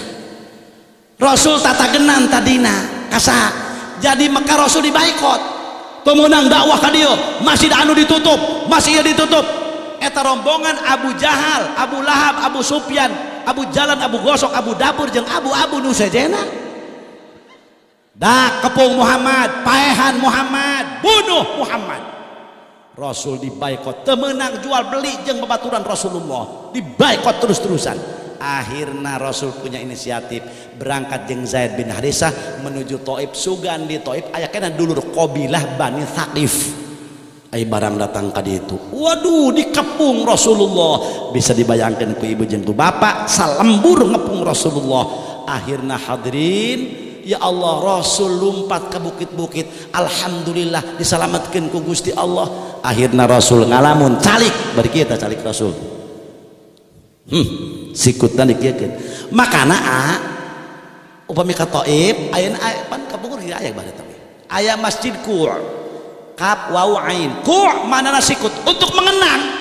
Rasul tatagenan tadina kasa. Jadi maka Rasul dibaikot. Pemenang dakwah ka dieu, masjid anu ditutup, masih ieu ditutup. Eta rombongan Abu Jahal, Abu Lahab, Abu Sufyan, Abu Jalan, Abu Gosok, Abu Dapur jeung Abu-abu nu sejena. Dak kepung Muhammad, paehan Muhammad, bunuh Muhammad. Rasul dibaikot, temenang jual beli jeung babaturan Rasulullah, dibaikot terus-terusan. Akhirnya Rasul punya inisiatif berangkat jeung Zaid bin Harisah menuju Taif. Sugan di Taif aya kena dulur qabilah Bani Thaqif. Ai barang datang ka ditu, waduh dikepung Rasulullah. Bisa dibayangkan ku ibu jeung ku bapak salembur ngepung Rasulullah. Akhirnya hadirin, ya Allah, Rasul lompat ke bukit-bukit, alhamdulillah diselamatkan ku Gusti Allah. Akhirnya Rasul ngalamun calik, bari kita calik Rasul. Sikutna dikieukeun. Makana upami ka Taif ayeuna pan kapungkur ieu aya bari Taif. Aya Masjid Ku'. Kaf waw ain. Ku' manana sikut untuk mengenang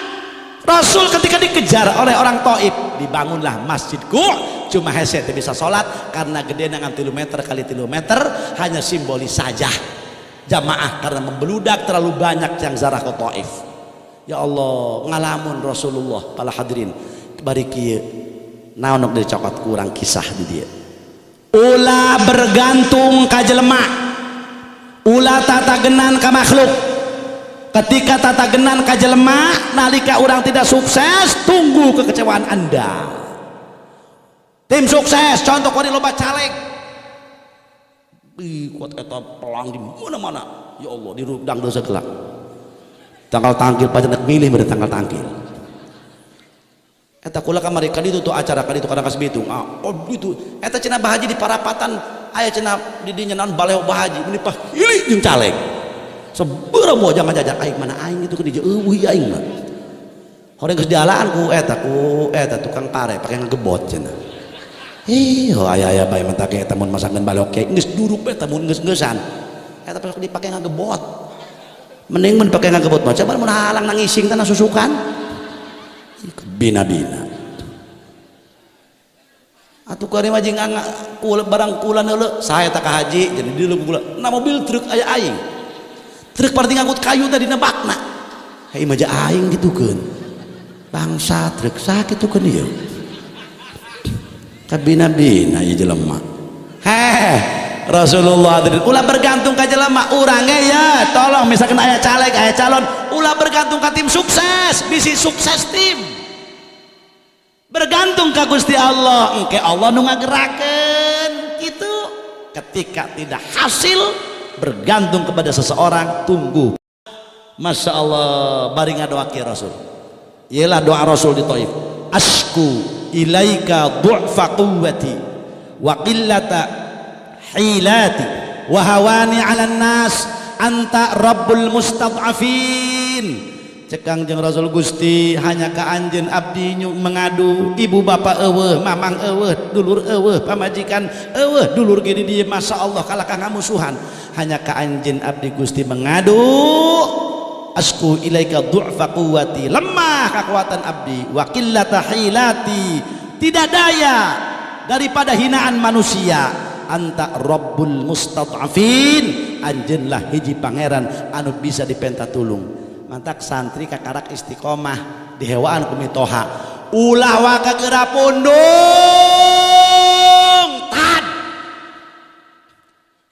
Rasul ketika dikejar oleh orang Taif, dibangunlah Masjid Ku'. Cuma hese teu bisa salat karena gede ngan 3 meter kali 3 meter, hanya simbolis saja. Jamaah karena membeludak terlalu banyak yang zarah ke Taif. Ya Allah, ngalamun Rasulullah para hadirin. Bari kieu naon nu dicokot kurang kisah di dia. Ulah bergantung ka jelema. Ulah tatagenan ka makhluk. Ketika tatagenan ka jelema, nalika orang tidak sukses, tunggu kekecewaan Anda. Tim sukses, contoh kau loba caleg. Ih, kuat eta pelang di mana-mana. Ya Allah, dirudang dosa gelap. Tanggal tangkil pancen milih beri tanggal tangkil. Eta kula kamari ka ditu tuh acara ka ditu kadang kasih bitung. Ah, oh gitu. Eta cenah bahaji di parapatan, aya cenah di dinya naon baleho bahaji meuni pahili jeung caleg. Seberapa mau jangan jajan aing mana aing itu ke dieu eueuh aing mah. Horeng geus dialaan ku eta tukang pare pake ngegebot cenah. Ih, oh aya-aya bae mah take eta mun masangkeun baleho kiai geus duruk bae eta mun geus-geusan. Eta sok dipake ngagebot. Mending mun dipake ngagebot mah coba mun halang nangising tanah susukan. Bina-bina. Atuh kuari mah jeung kula barang kula neuleuh saya tak haji jadi dieu kula. Na mobil truk aya aing. Truk parti ngangkut kayu tadi dina bakna. Hei mah aing gitukeun. Bangsa truk sakitukeun ieu. Kabina-bina ieu jelema. Heh, Rasulullah ulah bergantung ka jelema urang ge ya, tolong misalkan aya caleg, aya calon, ulah bergantung ka tim sukses, bisi sukses tim. Bergantung ka Gusti Allah, engke Allah nu ngagerakeun kitu. Ketika tidak hasil bergantung kepada seseorang, tunggu. Masya Allah, bari ngadoa ki Rasul. Ialah doa Rasul di Taif. Asku ilaika du'fa quwwati wa qillata hilati. Wa hawani 'alan nas anta rabbul mustad'afin. Cek Kangjeng Rasul, Gusti, hanya ka anjeun abdi mengadu. Ibu bapak eueuh, mamang eueuh, dulur eueuh, pamajikan eueuh, dulur ge di dieu masa Allah kalah ka ngamusuhan. Hanya ka anjeun abdi Gusti mengadu. Asku ilaika du'fa quwwati, lemah kekuatan abdi, wa qillata hilati, tidak daya daripada hinaan manusia. Anta rabbul mustad'afin, anjeunlah hiji pangeran anu bisa dipenta tulung. Mantak santri kakarak istiqomah dihewaan ku mitoha, ulah waka geura pundung tad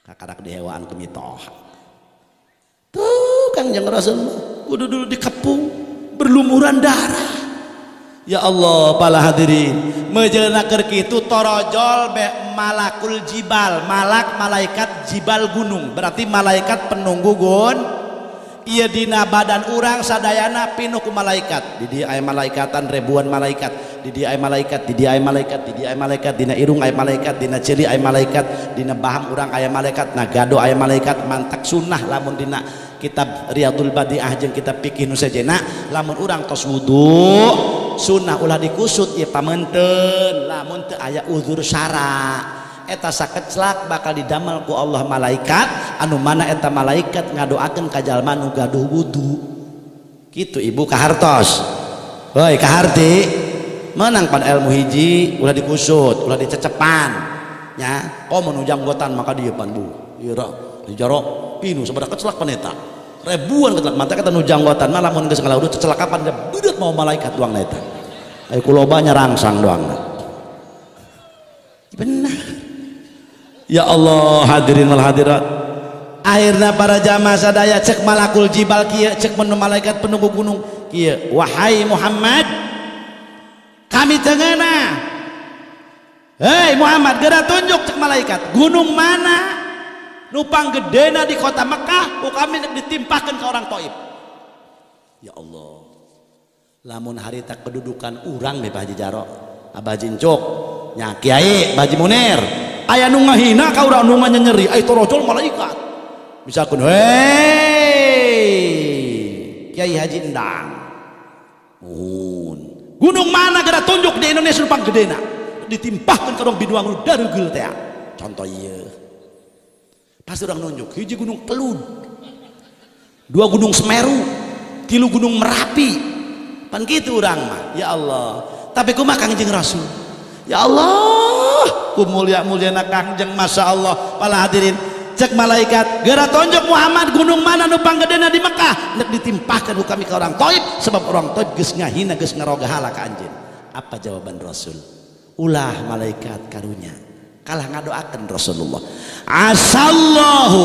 kakarak dihewaan ku mitoha. Tuh Kangjeng Rasul kudu dulu dikepung berlumuran darah. Ya Allah, para hadirin, mejeuna keur kitu torojol be malakul jibal, malak malaikat jibal gunung, berarti malaikat penunggu gun. Ieu dina badan urang sadayana pinuh ku malaikat. Di dieu aya malaikatan, ribuan malaikat. Di dieu aya malaikat, di dieu aya malaikat, di dieu aya malaikat, dina irung aya malaikat, dina ceuli aya malaikat, dina baham urang aya malaikat, na gado aya malaikat. Mantak sunnah lamun dina kitab Riyadul Badiah jeung kitab fikih nu sejenna, lamun urang tos wudu sunnah ulah dikusut ieu pameunteu lamun teu aya uzur syara. Eta sakeclak bakal didamel ku Allah malaikat anu mana eta malaikat ngadoakeun ka jalma nu gaduh wudu. Kitu ibu kahartos. Hoi kaharti, menang pan ilmu hiji, ulah dikusut, ulah dicecepan nya. Oh mun janggotan maka dieu pan bu ieu ra dijaro pinu sabaraha kecelak pan eta ribuan kecelak. Mata kata nu janggotan mah lamun geus ngalaudu cecelakapan beudeuh mau malaikat doang eta. Ayo kuloba nyerangsang doang. Benar. Ya Allah, hadirin wal hadirat, akhirna para jamaah sadaya, cek malakul jibal kieu, cek menu malaikat penunggu gunung kieu, wahai Muhammad, kami tengena. Hei Muhammad, geura tunjuk, cek malaikat, gunung mana nupang gedena di kota Mekah ku kami ditimpahkan ke orang Taif. Ya Allah, lamun harita kedudukan urang be Pak Haji Jaro, Abah Haji Encuk nya, Kiai Pak Haji Munir, aya nu ngahina ka urang, nu nyeri, ai torojol malaikat misalkan, hei Kiai Haji Endang, muhun, gunung mana geura tunjuk di Indonesia nupang gedena ditimpahkan ke orang biduang nu daregeul teh. Contoh ieu pasti orang nunjuk hiji gunung Kelud, dua gunung Semeru, tilu gunung Merapi, pan kitu urang mah. Ya Allah, tapi kumaha Kangjeng Rasul? Ya Allah, ku mulia-muliana Kangjeng, Masya Allah. Para hadirin, cek malaikat, geura tonjok Muhammad gunung mana nu panggedena di Mekah nek ditimpahkan ku kami ke orang Taif, sebab orang Taif geus ngahina, geus ngarogahala ka anjeun. Apa jawaban Rasul? Ulah malaikat, karunya, kalah ngadoakeun Rasulullah, asallahu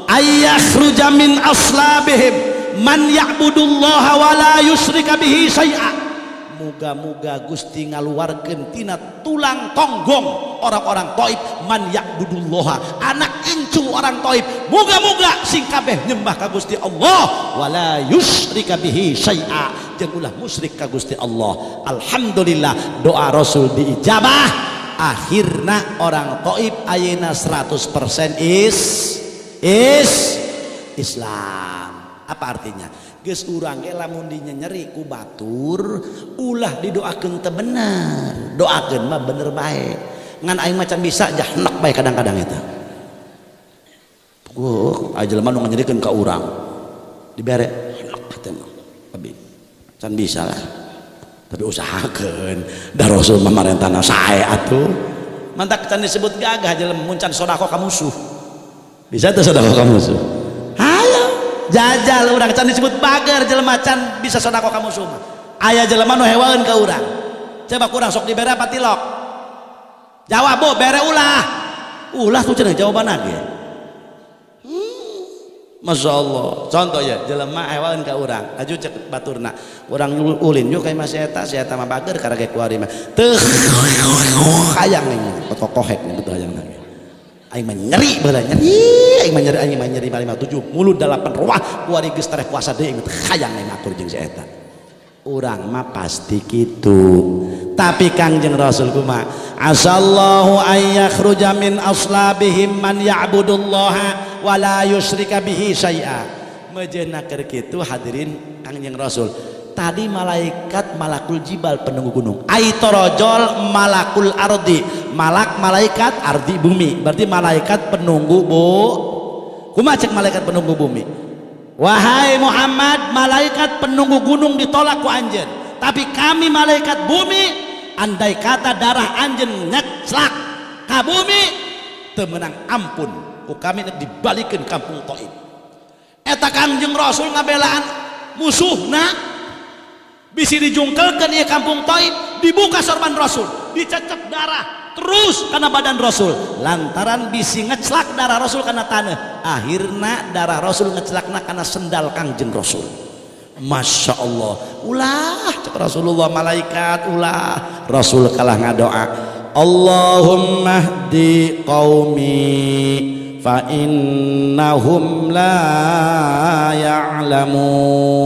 ayyakhruja min aslabihim man ya'budullaha wa la yusyrika bihi syai'a. Muga-muga Gusti ngaluarkeun tina tulang tonggong orang-orang Taif man ya'budullaha, anak incu orang Taif, muga-muga sing kabeh nyembah ka Gusti Allah, wala yusyrika bihi syai'a, jeung ulah musyrik ka Gusti Allah. Alhamdulillah, doa Rasul diijabah. Akhirna orang Taif ayeuna 100% is Islam. Apa artinya? Geus urang ge lamun dinyenyeri ku batur ulah didoakeun teu bener, doakeun mah bener bae. Ngan aing macan bisa jahnek bae kadang-kadang eta. Puguh aya jelema nu nganyerikeun ka urang dibere henek teh mah abi can bisa lah, tapi usahakeun da Rasul mah marentana sae atuh. Mantak can disebut gagah jelema mun can sedekah ka musuh. Bisa teu sedekah ka musuh? Hayo jajal urang, can disebut bager jelema can bisa sedekah ka musuh mah. Aya jelema nu hewaeun ka urang, coba kurang sok dibere apa tilok? Jawab bu, bere ulah. Ulah tuh cenah jawaban ge. Masya Allah, contoh ya, jelema hewaeun ka urang, aju cek baturna, urang ulin yuk kayak masih eta, si eta mah bager karena kuari mah teu hayang nih, kokohek nih betul hayang lagi. Aing mah nyeri baheula, nyeri, aing mah nyeri, aing mah nyeri 57 mulut 8 ruah kuari geus tereh puasa deui, hayang aing akur jeung si eta. Urang mah pasti kitu. Tapi Kangjeng Rasul kumaha? Asallahu ay yakhruja min aslabihim man ya'budullaha wa la yusyrika bihi syai'a. Mejeuna keur kitu hadirin Kangjeng Rasul. Tadi malaikat malakul jibal penunggu gunung. Ai torojol malakul ardi. Malak malaikat, ardi bumi. Berarti malaikat penunggu bu. Kumaha cek malaikat penunggu bumi? Wahai Muhammad, malaikat penunggu gunung ditolak ku anjeun. Tapi kami malaikat bumi, andai kata darah anjeun nyeclak ka bumi, teu meunang ampun. Ku kami dibalikeun kampung Taif. Eta Kangjeng Rasul ngabelaan musuhna, bisi dijungkelkeun ieu kampung Taif, dibuka sorban Rasul, dicecep darah terus karena badan Rasul, lantaran bisi ngeclak darah Rasul karena tanah, akhirna darah Rasul ngeclakna karena sendal Kangjeng Rasul. Masya Allah, ulah cek Rasulullah malaikat ulah. Rasul kalah ngadoa, Allahumma hdi qaumi fa innahum la ya'lamun.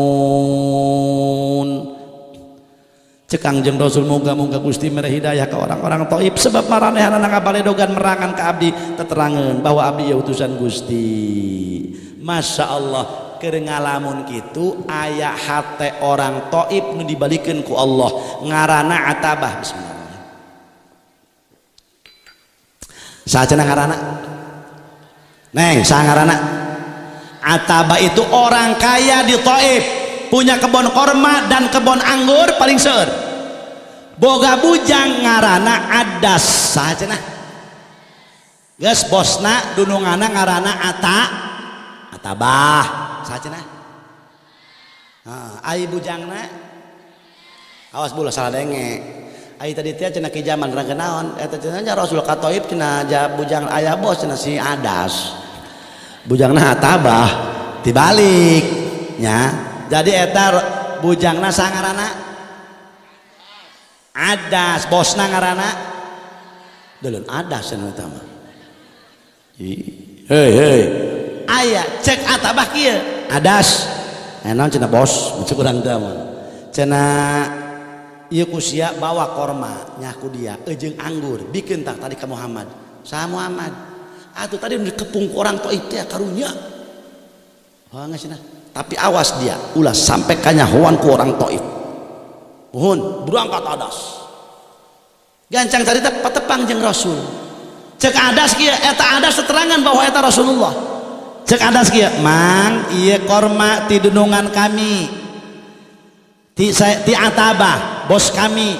Cek Kangjeng Rasul moga-moga Gusti mere hidayah ke orang-orang Taif sebab maranehanana ngabaledogan merangan ka abdi teterangan bahwa abdi ya utusan Gusti. Masya Allah, keur ngalamun kitu aya hate orang Taif nu dibalikeun ku Allah ngaranna Atabah. Bismillahirrahmanirrahim. Saha cenah ngaranna? Neng, saha ngaranna? Atabah itu orang kaya di Taif, punya kebun korma dan kebun anggur paling seueur. Boga bujang ngaranna Adas. Saha cenah? Geus bosna dunungana ngaranna Atabah. Saha cenah? Ai bujangna awas bula salah denge. Ai tadi teh cenah ki zaman rangkeun naon? Eta cenah nya Rasul ka Taif cenah bujang ayah bos cenah si Adas. Bujangna Atabah dibalik nya. Jadi eta bujangna sangarana Adas, bosna ngaranna Delon Adas cenah eta mah. Hei hei. Aya cek Atabah kieu, Adas. Naon cenah bos, cek urang teh mah. Cenah ieu ku sia bawa korma nya ku dia jeung anggur, bikin tah tadi ka Muhammad. Saha Muhammad? Atuh tadi dikepung ku orang Taif teh karunya. Wah geus cenah. Tapi awas dia, ulah sampai kanyahoan ku orang Taif. Mohon berangkat Adas. Gancang carita patepang jeung Rasul. Cek Adas kieu, eta Adas teterangan bahwa eta Rasulullah. Cek Adas kieu, mang ieu korma ti dunungan kami. Ti Atabah, bos kami,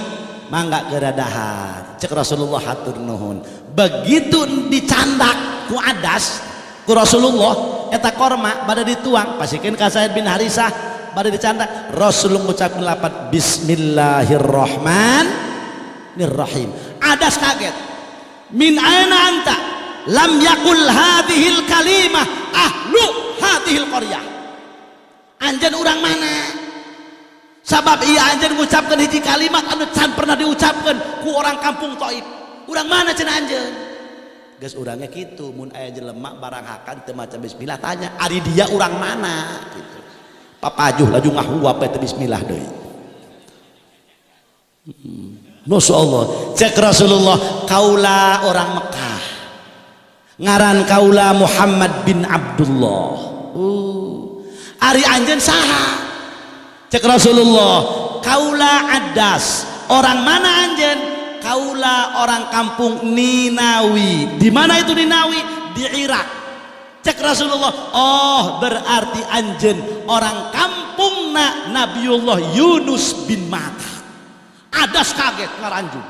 mangga geura dahar. Cek Rasulullah hatur nuhun. Begitu dicandak ku Adas ku Rasulullah, eta korma bade dituang, pasikeun ka Zaid bin Harisah, bade dicandak. Rasul ngucapkeun lapat bismillahirrahmanirrahim. Adas kaget. Min aina anta? Lam yakul hadhil kalimah ahlu hadhil qaryah. Anjeun urang mana? Sabab ieu anjeun ngucapkeun hiji kalimat anu can pernah diucapkeun ku orang kampung Taif. Urang mana cenah anjeun? Geus urangnya kitu, mun aya jelema barang hakan teu maca bismillah tanya, ari dia urang mana gitu. Papajuh laju ngahuap teh bismillah deui. Masya Allah, cek Rasulullah kaula orang Mekah. Ngaran kaula Muhammad bin Abdullah. Ari anjeun saha? Cek Rasulullah kaula Adas. Orang mana anjeun? Kaula orang kampung Ninawi. Di mana itu Ninawi? Di Irak. Cek Rasulullah, oh berarti anjeun orang kampungna Nabiullah Yunus bin Matta. Adas kaget ngaranjung.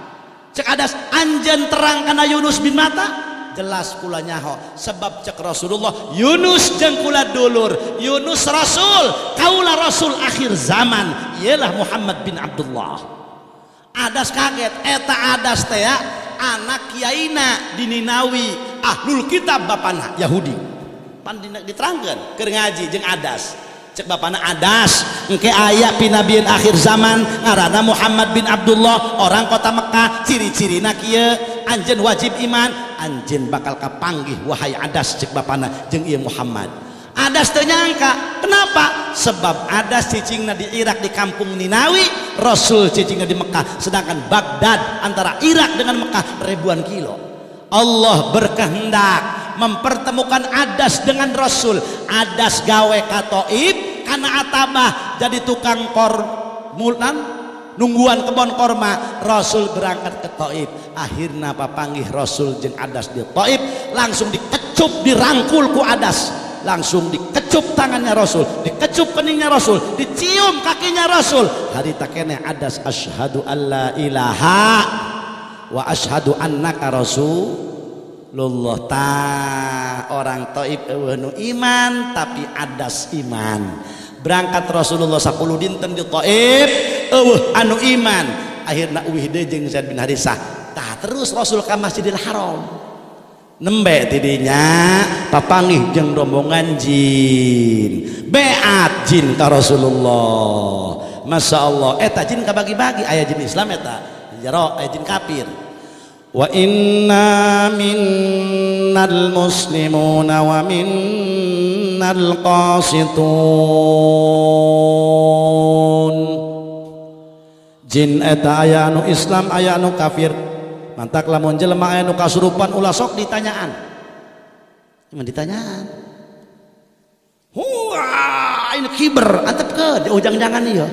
Cek Adas, anjeun terang kana Yunus bin Matta? Jelas kula nyaho, sebab cek Rasulullah Yunus jeung kula dulur, Yunus rasul, kaula rasul akhir zaman, ialah Muhammad bin Abdullah. Adas kaget, eta Adas teh anak kiaina di Ninawi, ahlul kitab bapana Yahudi. Pan diterangkeun keur ngaji jeung Adas. Cek bapana Adas, engke aya pinabian akhir zaman ngaranna Muhammad bin Abdullah, orang kota Mekah, ciri-cirina kieu, anjeun wajib iman, anjeun bakal kapanggih wahai Adas cek bapana jeung ieu Muhammad. Adas teu nyangka. Kenapa? Sebab Adas cicingna di Irak di kampung Ninawi, Rasul cicingna di Mekah, sedangkan Baghdad antara Irak dengan Mekah ribuan kilo. Allah berkehendak mempertemukan Adas dengan Rasul. Adas gawe ka Taif karena atabah jadi tukang kor mulan nungguan kebon korma. Rasul berangkat ke Taif, akhirnya papanggih Rasul jeung Adas di Taif, langsung dikecup, dirangkul ku Adas, langsung dikecup tangannya Rasul, dikecup keningnya Rasul, dicium kakinya Rasul. Harita keneh Adas asyhadu alla ilaha wa asyhadu annaka rasulullah. Ta orang Taif eueuh nu iman, tapi Adas iman. Berangkat Rasulullah 10 dinten di Taif, eueuh anu iman, akhirna uwih deui jeung Zaid bin Harisah. Tah terus Rasul ka Masjidil Haram, nembe tidinya papanggih jeung rombongan jin, beat jin ka Rasulullah. Masya Allah, eta jin kabagi-bagi, aya jin Islam eta jero, aya jin kafir. Wa inna minnal muslimuna wa minnal qasitun. Jin eta aya anu Islam, aya anu kafir. Mantak lamun jelema aya nu kasurupan ulah sok ditanyaan. Cuman ditanyaan. Wah, ini kiber, antep ke, oh jangan-jangan iya.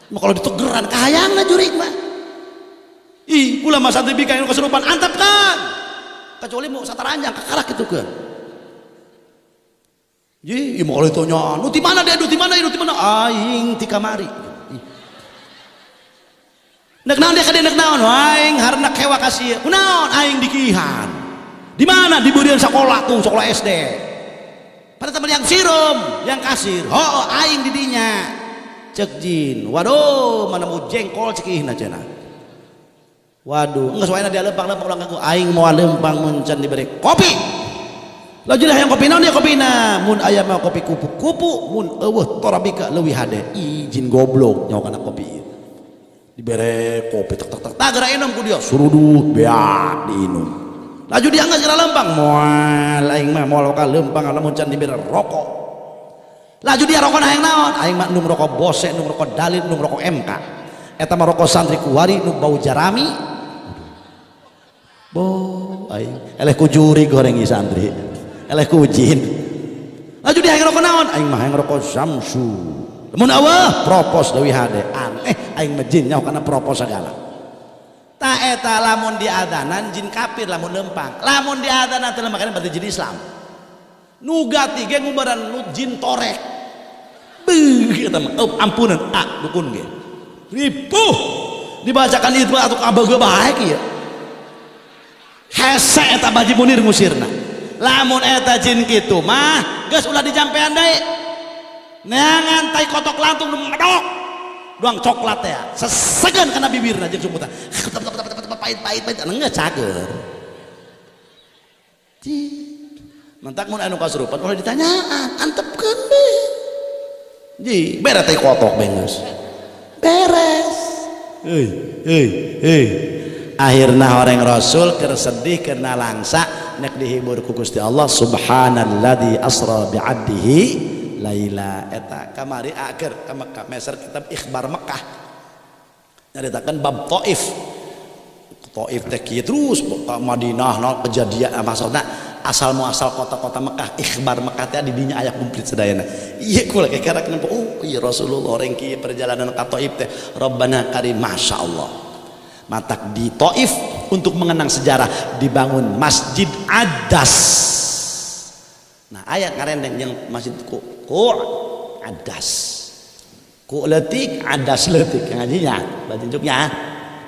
Mah kalau ditegeran kahayangna jurig mah. Ih, kula mah santri bika anu kasurupan antep kan. Kecuali mau sataranjang kakarak gitu kan. Ih, mau kalau ditanya, nu di mana dia, nu di mana, nu di mana? Aing ti kamari. Nek naon dia kade nek naon? Aing harna kewa kasih. Kunaon aing dikihan. Di mana? Di beureun sekolah tuh, sekolah SD. Pada teman yang sirum, yang kasir. Oh, aing di dinya. Cek jin. Waduh, mana mau jengkol cekihna cenah. Waduh, enggak soalnya dia lempang-lempang ulang aku aing mau lempang mun can diberi kopi. Laju hayang kopi naon dia kopina? Mun aya mah kopi kupu-kupu, mun eueuh torabika leuwih hade. Ih, jin goblok nyawa kana kopi. Dibere kopi tek tek tek, tak gerak inum ku dia, surudut beak diinum. Laju dia enggak segera lempang, moal aing mah moal bakal lempang lamun can dibere rokok. Laju dia rokok hayang naon? Aing mah nung rokok bose, nung rokok dalil, nung rokok MK. Eta mah rokok santri kuari nu bau jarami. Bo aing eleh ku juri goreng ieu santri, eleh ku jin. Laju dia hayang rokok naon? Aing mah hayang rokok Samsu. Mun awah propos leuwih hade. Aneh aing mah jin nyaho kana propos segala. Ta eta lamun diadanan jin kafir lamun lempang. Lamun diadanan teu lempang berarti jin Islam. Nu gati ge ngubaran nu jin torek. Beuh eta mah oh, ampunan ah dukun ge. Ripuh dibacakan itu atuh kabeugeut bae ieu. Hese eta Baji Munir ngusirna. Lamun eta jin kitu mah geus ulah dijampean deui. Neangan tai kotok lantung nu medok doang coklat ya sesegan kana bibirna jeung sumutan pahit pahit pahit geus cager. Mentak mun anu kasurupan ulah ditanyaan, antepkeun be. Ji bere tai kotok be geus beres. Heuy heuy heuy, akhirna horeng Rasul keur sedih keur nalangsa nek dihibur ku Gusti Allah, subhanalladzi asra bi'abdihi laila. Eta kamari akhir ka Mekah meser kitab Ikhbar Mekah nyaritakeun bab Taif. Taif teh kieu terus ka Madinah naon kejadian maksudna asal muasal kota-kota Mekah. Ikhbar Mekah teh di dinya aya komplit sadayana. Ieu kula karak nempo, oh iya Rasulullah orang kieu perjalanan ka Taif teh Rabbana karim masyaallah. Matak di Taif untuk mengenang sejarah dibangun Masjid Adas. Nah ayat ngarendeng yang masjid ku adas, ku letik adas letik ngajinya batinjuknya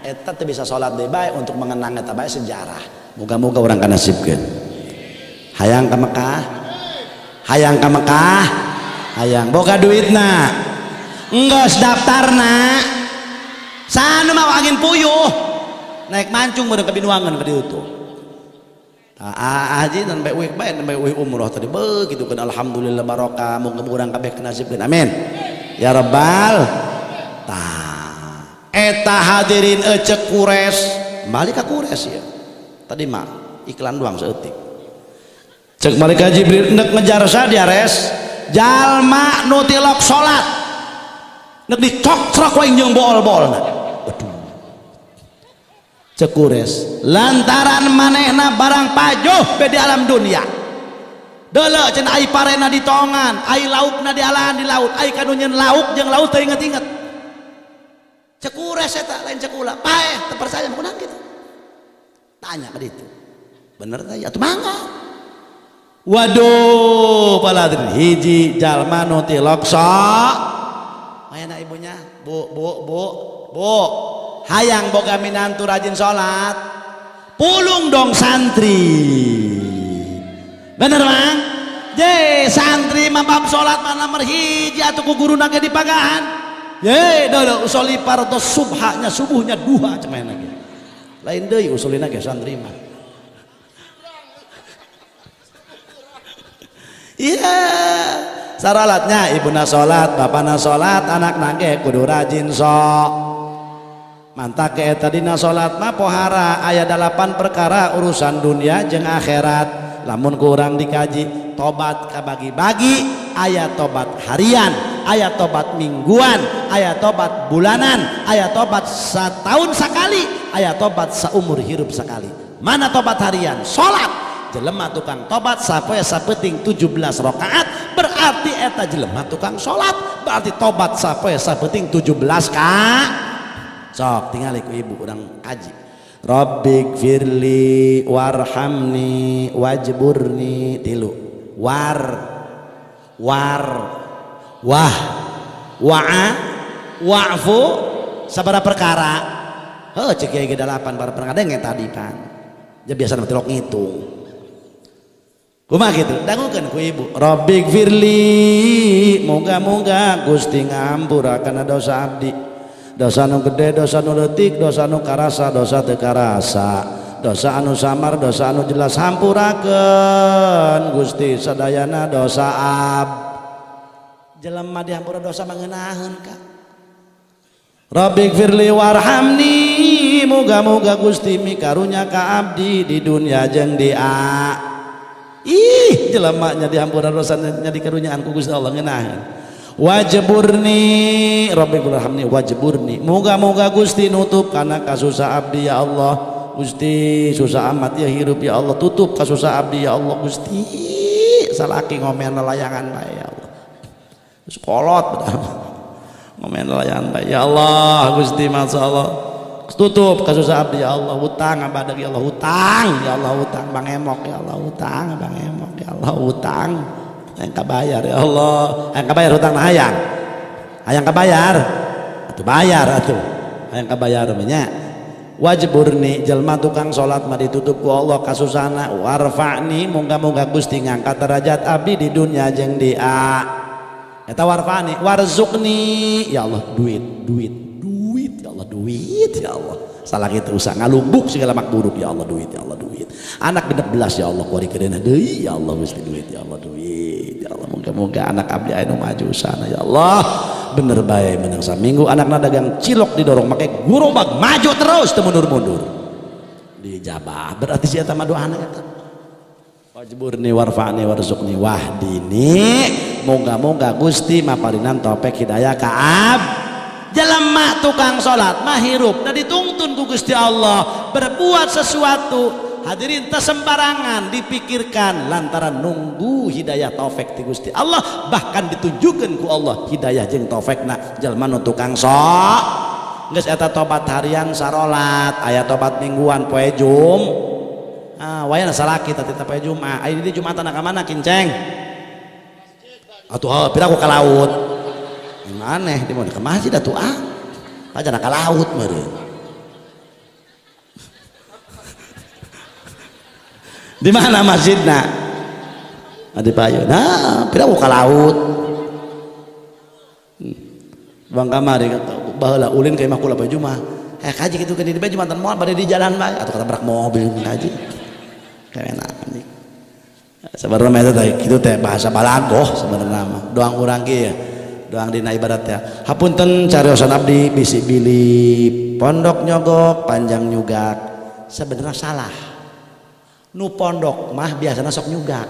eta teu bisa salat deui bae untuk mengenang eta bae sejarah. Moga-moga urang kanasibkeun. Hayang ka Mekah, hayang ka Mekah, hayang boga duitna enggeus daftarna sana mah angin puyuh naik mancung meureun ka Binuangan ka dieu tuh. Haji dan bae uih bae dan bae uih umroh tadi begitu kan, alhamdulillah barokah, moga urang kabeh kanasibkeun, amin ya rabbal. Tah eta hadirin ecek kures balik ka kures ya tadi mah iklan doang seeutik. Cek malaikat Jibril nek ngejar sa diares jalma nu tilok salat nek dicoktrok wae jeung bool-boolna. Aduh, cek kures lantaran manehna barang pajuh be di alam dunia. Deuleu cenah ai parena di tongan, ai laukna di alaan di laut, ai kanu nyeun lauk jeung laut teu inget-inget. Cek kures eta lain cek kula, paeh teu percaya mah kunaon kitu. Tanya ka ditu. Bener teh atuh mangga. Waduh, paladrin hiji jalma nu tilok sok. Mayana ibunya, bu bu bu bu, hayang boga minantu rajin salat, pulung dong santri. Bener mang? Je santri mah bab salat mah nomor hiji atuh ku guruna ge dipagahan. Ye deuleu usoli fardhu subhanya subuhnya duha cek mayana ge. Lain deui usulina ge santri mah. Iya, saralatnya ibuna salat, bapana salat, anakna ge kudu rajin sok. Mantak ke eta dina salat mah pohara aya 8 perkara urusan dunia jeung akhirat. Lamun kurang dikaji tobat kabagi-bagi, aya tobat harian, aya tobat mingguan, aya tobat bulanan, aya tobat setahun sekali, aya tobat seumur hirup sekali. Mana tobat harian? Salat. Jelema tukang tobat sapoe sapeting 17 rakaat, berarti eta jelema tukang salat, berarti tobat sapoe sapeting 17 ka. Sok tingali ku ibu urang kaji. Rabbighfirli warhamni wajburni tilu. War war wah wa'a wa'fu sabaraha perkara. Heuh cek kiai ge 8 para perkara denge tadi pan. Ja biasa mah tilok ngitung. Kumaha kitu? Dangukeun ku ibu. Rabbighfirli, moga-moga Gusti ngampura kana dosa abdi. Dosa nu gede, dosa nu leutik, dosa nu karasa, dosa teu karasa. Dosa anu samar, dosa anu jelas hampurakeun Gusti sadayana dosa ab. Jelema dihampura dosa mah ngeunaheun ka. Rabbighfirli warhamni, moga-moga Gusti mikarunya ka abdi di dunia jeung di akhirat. Ih, jelemanya dihampura dosanya dikarunyaan ku Gusti Allah ngeunaheun. Wajburni, Rabbighfirli wajburni. Moga-moga Gusti nutup kana kasusah abdi ya Allah. Gusti susah amat ya hirup ya Allah, tutup kasusah abdi ya Allah Gusti. Salaki ngomen layangan bae ya Allah. Geus kolot ngomen layangan bae ya Allah Gusti masyaallah. Tutup kasusah abdi ya Allah, hutang abadag ya Allah, hutang ya Allah, hutang Bang Emok ya Allah, hutang Bang Emok ya Allah, hutang yang kabayar ya Allah, yang kabayar hutang hayang, hayang kabayar atuh bayar atuh, hayang kabayar nya. Wajburni jelma tukang salat mah ditutup ku Allah kasusahna, warfa'ni moga-moga Gusti ngangkat derajat abdi di dunia jeung di akhirat. Eta warfa'ni warzuqni ya Allah, duit duit duit ya Allah, duit ya Allah. Salah gitu usah ngalumbuk segala mak buruk ya Allah, duit ya Allah, duit. Anak 16 ya Allah, kuari kedeuna deui ya Allah Gusti, duit ya Allah, duit ya Allah. Moga-moga anak abdi aya nu maju sana ya Allah. Bener bae menang saminggu anakna dagang cilok didorong make gerobak maju terus teu mundur-mundur. Dijabah berarti si eta mah doana eta. Wajburni warfa'ni warzuqni wahdini. Moga-moga Gusti maparinan taufik hidayah ka ab. Jelema tukang salat mah hirup nah dituntun ku Gusti Allah berbuat sesuatu hadirin teu sembarangan dipikirkan lantaran nunggu hidayah taufik ti Gusti Allah, bahkan ditunjukkeun ku Allah hidayah jeung taufikna jelema nu tukang sok. Geus eta tobat harian sarolat, aya tobat mingguan poe Jum. Ah wayana salaki teh poe Jumat. Aya di Jumatan ka mana kinceng? Atuh heuh pira ku ka laut. Maneh di mana ke masjid atuh ah. Pajana ka laut meureun. Di mana masjidna? Di Payu. Nah, pira ku ka laut. Bang kamari baheula ulin ka imah kula poe Jumat. Eh kaji kitu kan di Jumatan moal bade di jalan bae atuh katabrak mobil kaji. Enak anjing. Sebenarnya mah eta teh kitu teh bahasa balagoh sebenarnya mah. Doang urang ge ya. Doang dina ibadatnya. Hapunten cariosan abdi bisi bilih pondok nyogok panjang nyugak. Sebenarnya salah. Nu pondok mah biasana sok nyugak.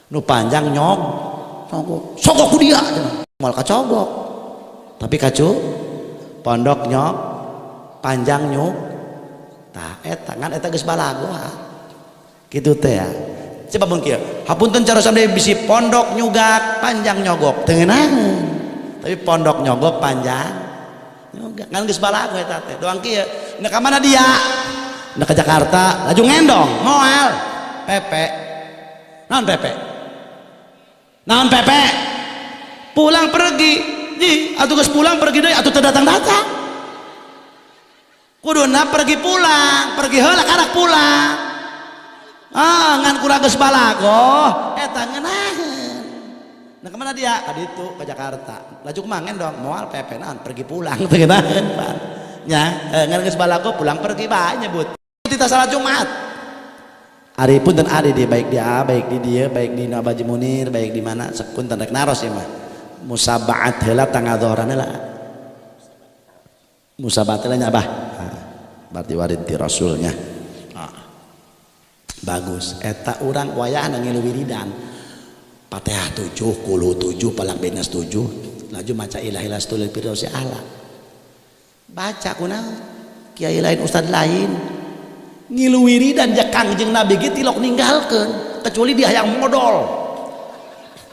Nu panjang nyog nyogok. Sogok ku dia cenah. Moal kacogok. Tapi kacu pondok nyog panjang nyug. Tah eta ngan eta geus balago ha. Kitu teh ya. Coba mun kieu. Hapunten cara samde bisi pondok nyugak panjang nyogok. Teu ngeunaheun. Tapi pondok nyogok panjang nyugak. Ngan geus balago eta teh. Doang kieu. Nek ka mana dia? Nek ke Jakarta, laju ngendong, moal. Pepe. Naon pepe? Naon pepe? Pulang pergi. Ji, atuh geus pulang pergi deui atuh teu datang-datang. Kuduna pergi pulang, pergi heula karak pulang. Ah, ngan kurang geus balago, eta ngeunaheun. Nah, kemana dia? Ka ditu, ke Jakarta. Laju kumaha ngendong, moal pepe naon pergi pulang teu ngeunaheun, Pak. Nya, ngan geus balago pulang pergi bae nyebut. Kita salat Jumat. Ari punten ari di baik di A, baik di dia, baik di Abah Munir, baik di mana, sepunten rek naros ieu mah. Musabaat heula tangadoran heula. Musabaat heula nya Abah. Berarti warid ti Rasulnya. Bagus. Eta urang wayahna ngilu wiridan. Fatihah 7, Qul 7, Falaq Binas 7, laju maca ilahi lastul firdausi ala. Baca kunaon? Kiai lain ustad lain. Ngilu wiridan ja Kangjeng Nabi ge tilok ninggalkeun, kecuali dia yang modol.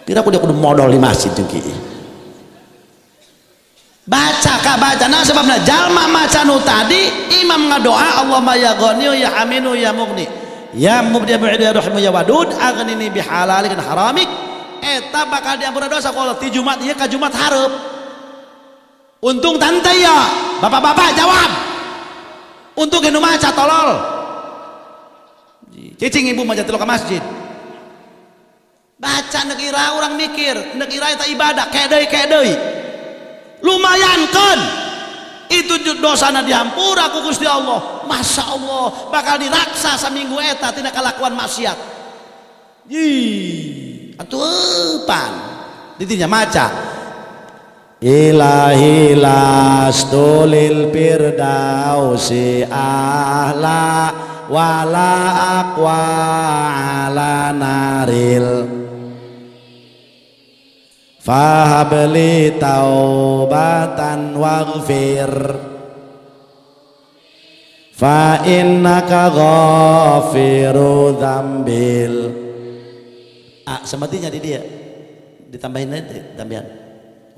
Kira aku dia kudu modol di masjid jeung kieu. Baca ka baca nah sebabna jalma maca nu tadi imam ngadoa Allahumma ya ghani ya aminu ya mughni ya mubdi ya rahimu ya wadud aghnini bihalalik dan haramik eta bakal diampura dosa kalau ti Jumat ieu ka Jumat hareup. Untung tante ya bapak-bapak jawab. Untung nu maca tolol. Cicing ibu maca tilok ka masjid. Baca nek ira urang mikir, nek ira eta ibadah kede deui. Lumayan kan itu dosana dihampura ku Gusti Allah. Masya Allah bakal diraksa saminggu eta tina kalakuan maksiat. Ih, atuh pan ditinya maca ilahi lastu lil firdausi ahla wala aqwa ala naril fahabli taubatan waghfir fa innaka ghafiru dzambil. Ah, sematinya di dia ditambahin aja tambahan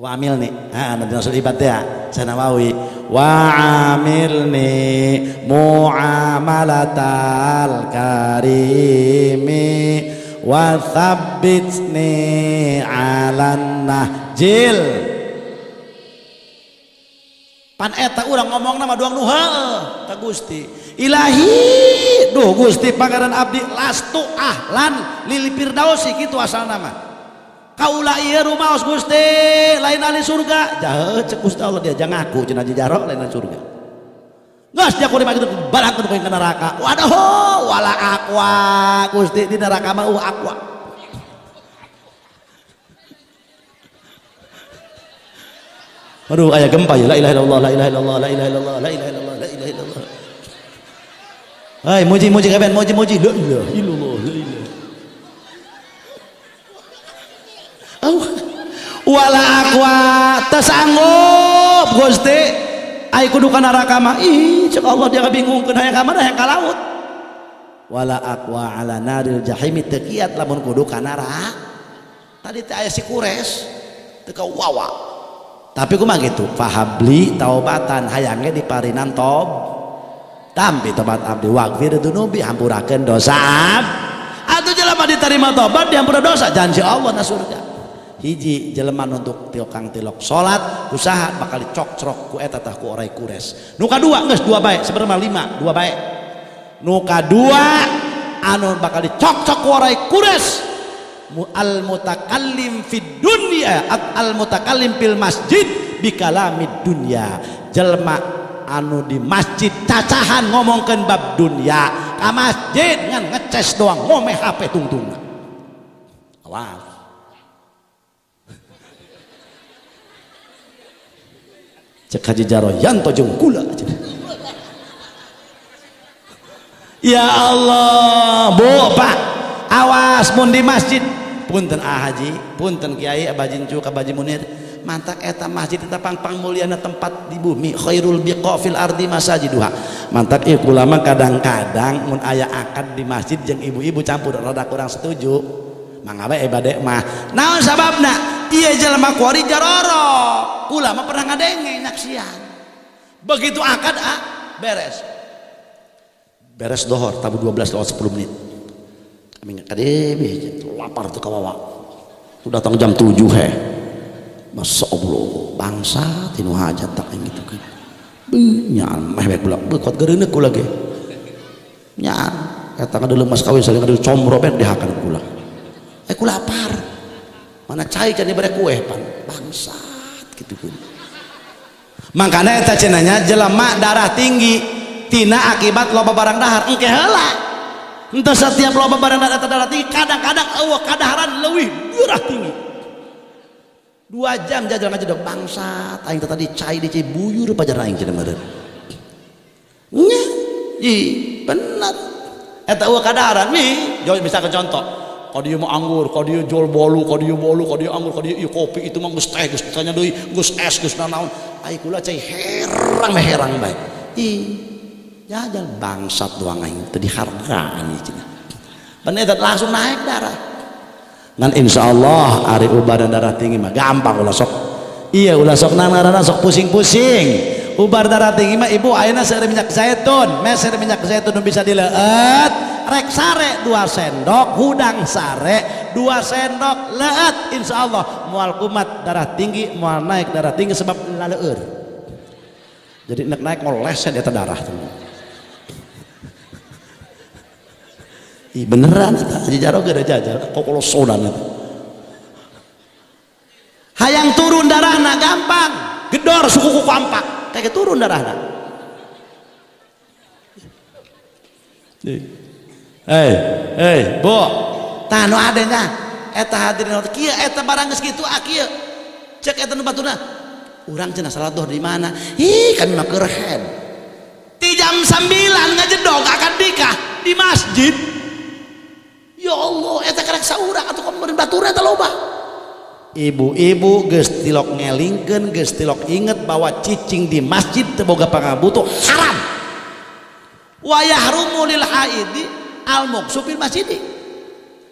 wa amil nih, ah nanti rasul ibad ya sanawawi wa amil nih muamalatal karimi wa tsabbitni 'alan nahjil. Pan eta urang ngomongna mah doang nu heueuh ka Gusti. Ilahi, duh Gusti pangeran abdi lastu ahlan lil firdausi kitu asalna mah. Kaula ieu rumaos Gusti lain ahli surga. Jahe cek Gusti Allah dia jangan ngaku cenah jaro lain ahli surga. Geus dia kudu kitu barangkeun ka neraka. Waduh wala aqwa Gusti di neraka mah aqwa. Aduh aya gempa ya la ilaha illallah la ilaha illallah la ilaha illallah la ilaha illallah la ilaha illallah. Hai muji-muji kabeh muji-muji la ilaha illallah la ilaha. Wala aqwa tasanggup Gusti ai kudu ka neraka mah. Ih cek Allah dia kabingungkeun hayang ka mana hayang ka laut. Wala aqwa ala naril jahimi teu kiat lamun kudu ka neraka. Tadi teh aya si Kures teu ka wawa. Tapi kumaha kitu? Fahabli taubatan hayangge diparinan tob. Tampi tobat abdi waghfir dzunubi hampurakeun dosa. Atuh jelema diterima tobat dihampura dosa janji Allah na surga. Hiji jelema untuk tiokang tilok salat usaha bakal dicokcrok ku eta tah ku orai kures. Nu kadua geus dua bae sebenarnya lima dua bae. Nu kadua anu bakal dicokcok ku orai kures al mutakallim fid dunya al mutakallim fil masjid bikalamid dunya. Jelema anu di masjid cacahan ngomongkeun bab dunya ka masjid ngan ngeces doang ngomeh HP tungtungna. Awas. Cek Haji Jaro yanto jeung kula. Ya Allah, Bu, Pak, awas mun di masjid. Punten ah haji, punten kiai Abah Jincu ka Haji Munir. Mantak eta masjid eta pangpang mulyana tempat di bumi, khairul biqa fil ardi masajiduha. Mantak ieu kula mah kadang-kadang mun aya akad di masjid jeung ibu-ibu campur rada kurang setuju. Mangga bae bade mah. Naon sababna? Ieu jelema kuari jaroro. Kula mah pernah ngadenge nyaksian. Begitu akad ah beres. Beres dohor tabu 12:10. Kami kade lapar tuh kawawa. Tuh datang jam 7 he. Masya Allah bangsa tinu hajat tak gitu kan. Nyaan meh bae kula kuat geureuneuh kula ge. Nyaan eta ngadeuleu mas kawin saling ngadeuleu comro bae dihakan kula. Kula lapar. Mana cai can dibere kue pan bangsat gitu kan. Makanya eta cenanya jelema darah tinggi tina akibat loba barang dahar engke heula. Entah setiap loba barang dahar eta darah tinggi, kadang-kadang eueuh kadaharan leuwih darah tinggi. 2 jam jajan aja dok bangsat aing tadi cai di cai buyur pajar aing cenah meureun. Nya, ih bener. Eta eueuh kadaharan nih, jauh bisa ke contoh. Ka dieu mah anggur, ka dieu jual bolu, ka dieu bolu, ka dieu anggur, ka dieu ieu kopi itu mah geus teh, geus tanya deui, geus es, geus nanaon. Ai kula cai herang meh herang bae. Ih, jajan bangsat doang aing teu dihargaan ieu cenah. Bener eta langsung naik darah. Ngan insyaallah ari ubar darah tinggi mah gampang ulah sok. Iya ulah sok ngaranna sok pusing-pusing. Ubar darah tinggi mah ibu ayeuna seueur minyak zaitun, meser minyak zaitun nu bisa dileueut, rek sare 2 sendok, hudang sare 2 sendok leueut insyaallah moal kumat darah tinggi, moal naik darah tinggi sebab laleur. Jadi nek naik ngoleset eta darah tuh. Ih beneran eta Haji Jaro ge jajal kokolosonan eta. Hayang turun darahna gampang, gedor suku kuku ampak, kayak turun darahna. Hei, hei, Bu. Tah nu adenya eta hadirin kieu eta barang geus kitu ah kieu. Cek eta nu batuna. Urang cenah salat duhur di mana? Ih, kami mah keur head. Ti jam 9 ngajedog akad nikah di masjid. Ya Allah, eta karek saurang atuh kamu batur eta loba. Ibu-ibu geus tilok ngelingkeun, geus tilok inget bahwa cicing di masjid teu boga pangabutuh haram. Wa yahrumu lil haidi al muqsu fil masjid.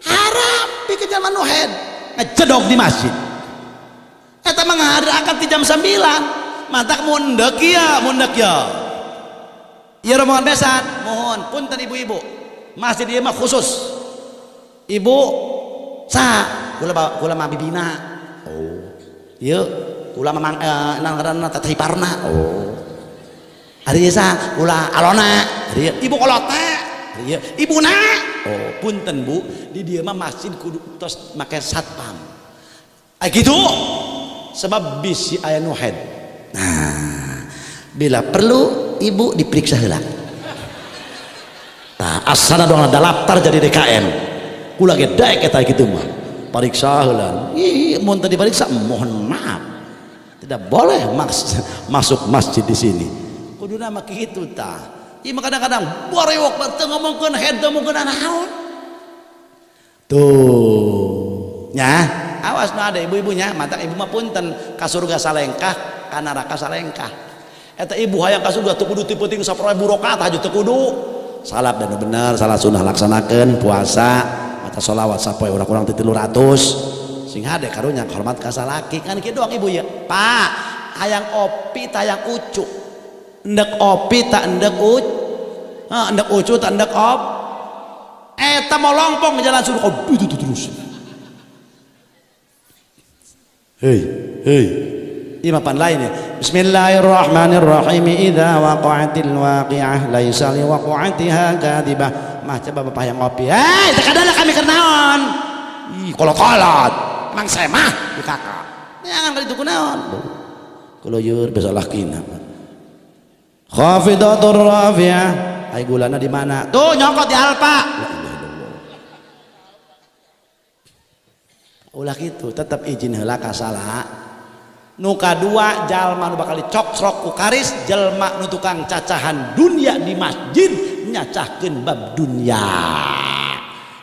Haram pikeun jalma nu haid ngejedog di masjid. Eta mah ngahadir akad di jam 9. Matak mundek ya, mundek ya. Ieu rombongan besan, mohon punten ibu-ibu. Masjid ieu mah khusus. Ibu sa kula kula mah bibina. Oh. Ieu kula mamang nang ngaranna Teteh Parna. Oh. Ari sa kula alona. Ari ibu kolotna. Ari ibuna. Oh, punten Bu, di dieu mah masjid kudu tos make satpam. Ah gitu. Sebab bisi aya nu haid. Nah, bila perlu ibu diperiksa heula. Tah asana doang daftar jadi DKM. Kula ge daek eta kitu mah. Pariksa heula. Ih, mun teu diperiksa mohon maaf. Tidak boleh masuk masjid di sini. Kuduna mah kitu tah. Ieu mah kadang-kadang borewok teu ngomongkeun head teu ngomongkeun naon. Tuh. Nya, awas nu ada ibu-ibunya, matak ibu mah punten ka surga salengkah, ka neraka salengkah. Eta ibu hayang ka surga teu kudu ti peuting 10.000 rakaat haju teu kudu. Salat dan bener, salat sunnah laksanakeun, puasa, maca sholawat sapoe urang kurang ti 300. Sing hade karunya hormat ka salaki kan kieu doang ibu ya. Pak, hayang opi ta hayang ucu. Endek opi ta endek ucu. Ha, endek ucu ta endek op. Eta mau longpong jalan suruh oh, itu terus. Hei, hei. Ini mapan lainnya. Bismillahirrahmanirrahim. Idza waqa'atil waqi'ah laisa liwaqa'atiha kadibah. Mah coba bapak yang ngopi. Hei, tekadana kami kernaon. Ih, kolot-kolot. Mang saya mah di kakak. Jangan kali itu kunaon. Kuluyur besok lakina. Khafidatur rafi'ah. Ai gulana di mana? Tuh nyokot di Alfa. La ilaha illallah. Ulah kitu, tetep izin heula ka salah. Nu kadua jalma nu bakal dicokcrok ku karis, jelma nu tukang cacahan dunia di masjid nyacahkeun bab dunia.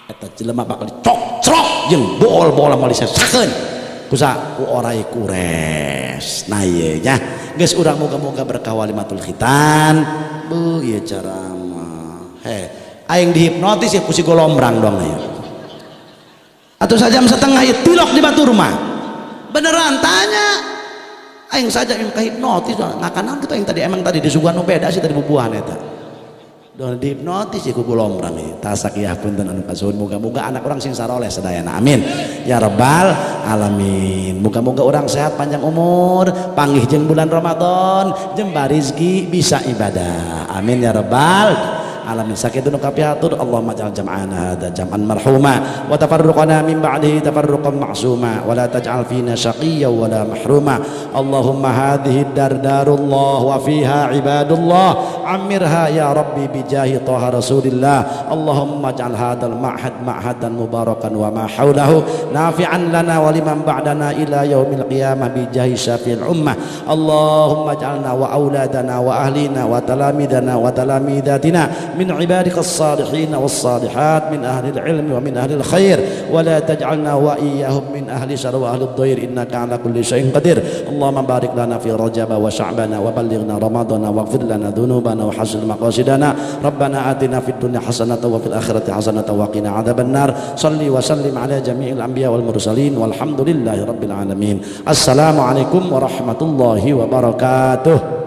Eta jelema bakal dicokcrok Jeung bool-bool moal disesakeun kusa ku orai kures. Nah ieu nya geus urang moga-moga berkah walimatul khitan. Bu ieu ceramah he aing dihipnotis ya ku si golombrang dong ieu. Atau sajam setengah ieu tilok di batur mah. Beneran tanya aing saja yang kehipnotis ngakanan kita yang tadi emang tadi disuguhan nu beda sih tadi bubuhan eta. Doh dihipnotis ya ku golombrang ieu. Tasak ya punten anu kasuhun, moga-moga anak urang sing saroleh sadayana, amin ya rabbal alamin. Moga-moga urang sehat, panjang umur, panggih jeung bulan Ramadan, jembar rezeki, bisa ibadah, amin ya rabbal alamin. Sakitu nu kapihatur. Allahumma ja'al jam'ana hadza jam'an marhuma wa tafarruqana min ba'dihi tafarruqan ma'suma wa la taj'al fina syaqiyyan wa la mahruma. Allahumma hadhihi dar darullah wa fiha ibadullah, amirha ya rabbi bijahi taha rasulillah. Allahumma ij'al hadzal ma'had ma'hadan mubarakan wa ma haulahu nafi'an lana wa liman ba'dana ila yaumil qiyamah bijahi syafi'il ummah. Allahumma ij'alna wa auladana wa ahlina wa talamidana wa talamidatina min ibadika as-salihin was-salihat min ahli al-ilmi wa min ahli al-khair wa la taj'alna wa iyyahum min ahli syarr wa ahli ad-dhair innaka ala kulli syai'in qadir. Allahumma barik lana fi rajab wa sya'bana wa ballighna ramadana waghfir lana dhunubana wa hasil maqasidana. Rabbana atina fid dunya hasanatan wa fil akhirati hasanatan wa qina adzabannar. Salli wa sallim ala jami'il anbiya wal mursalin walhamdulillahi rabbil alamin. Assalamualaikum warahmatullahi wabarakatuh.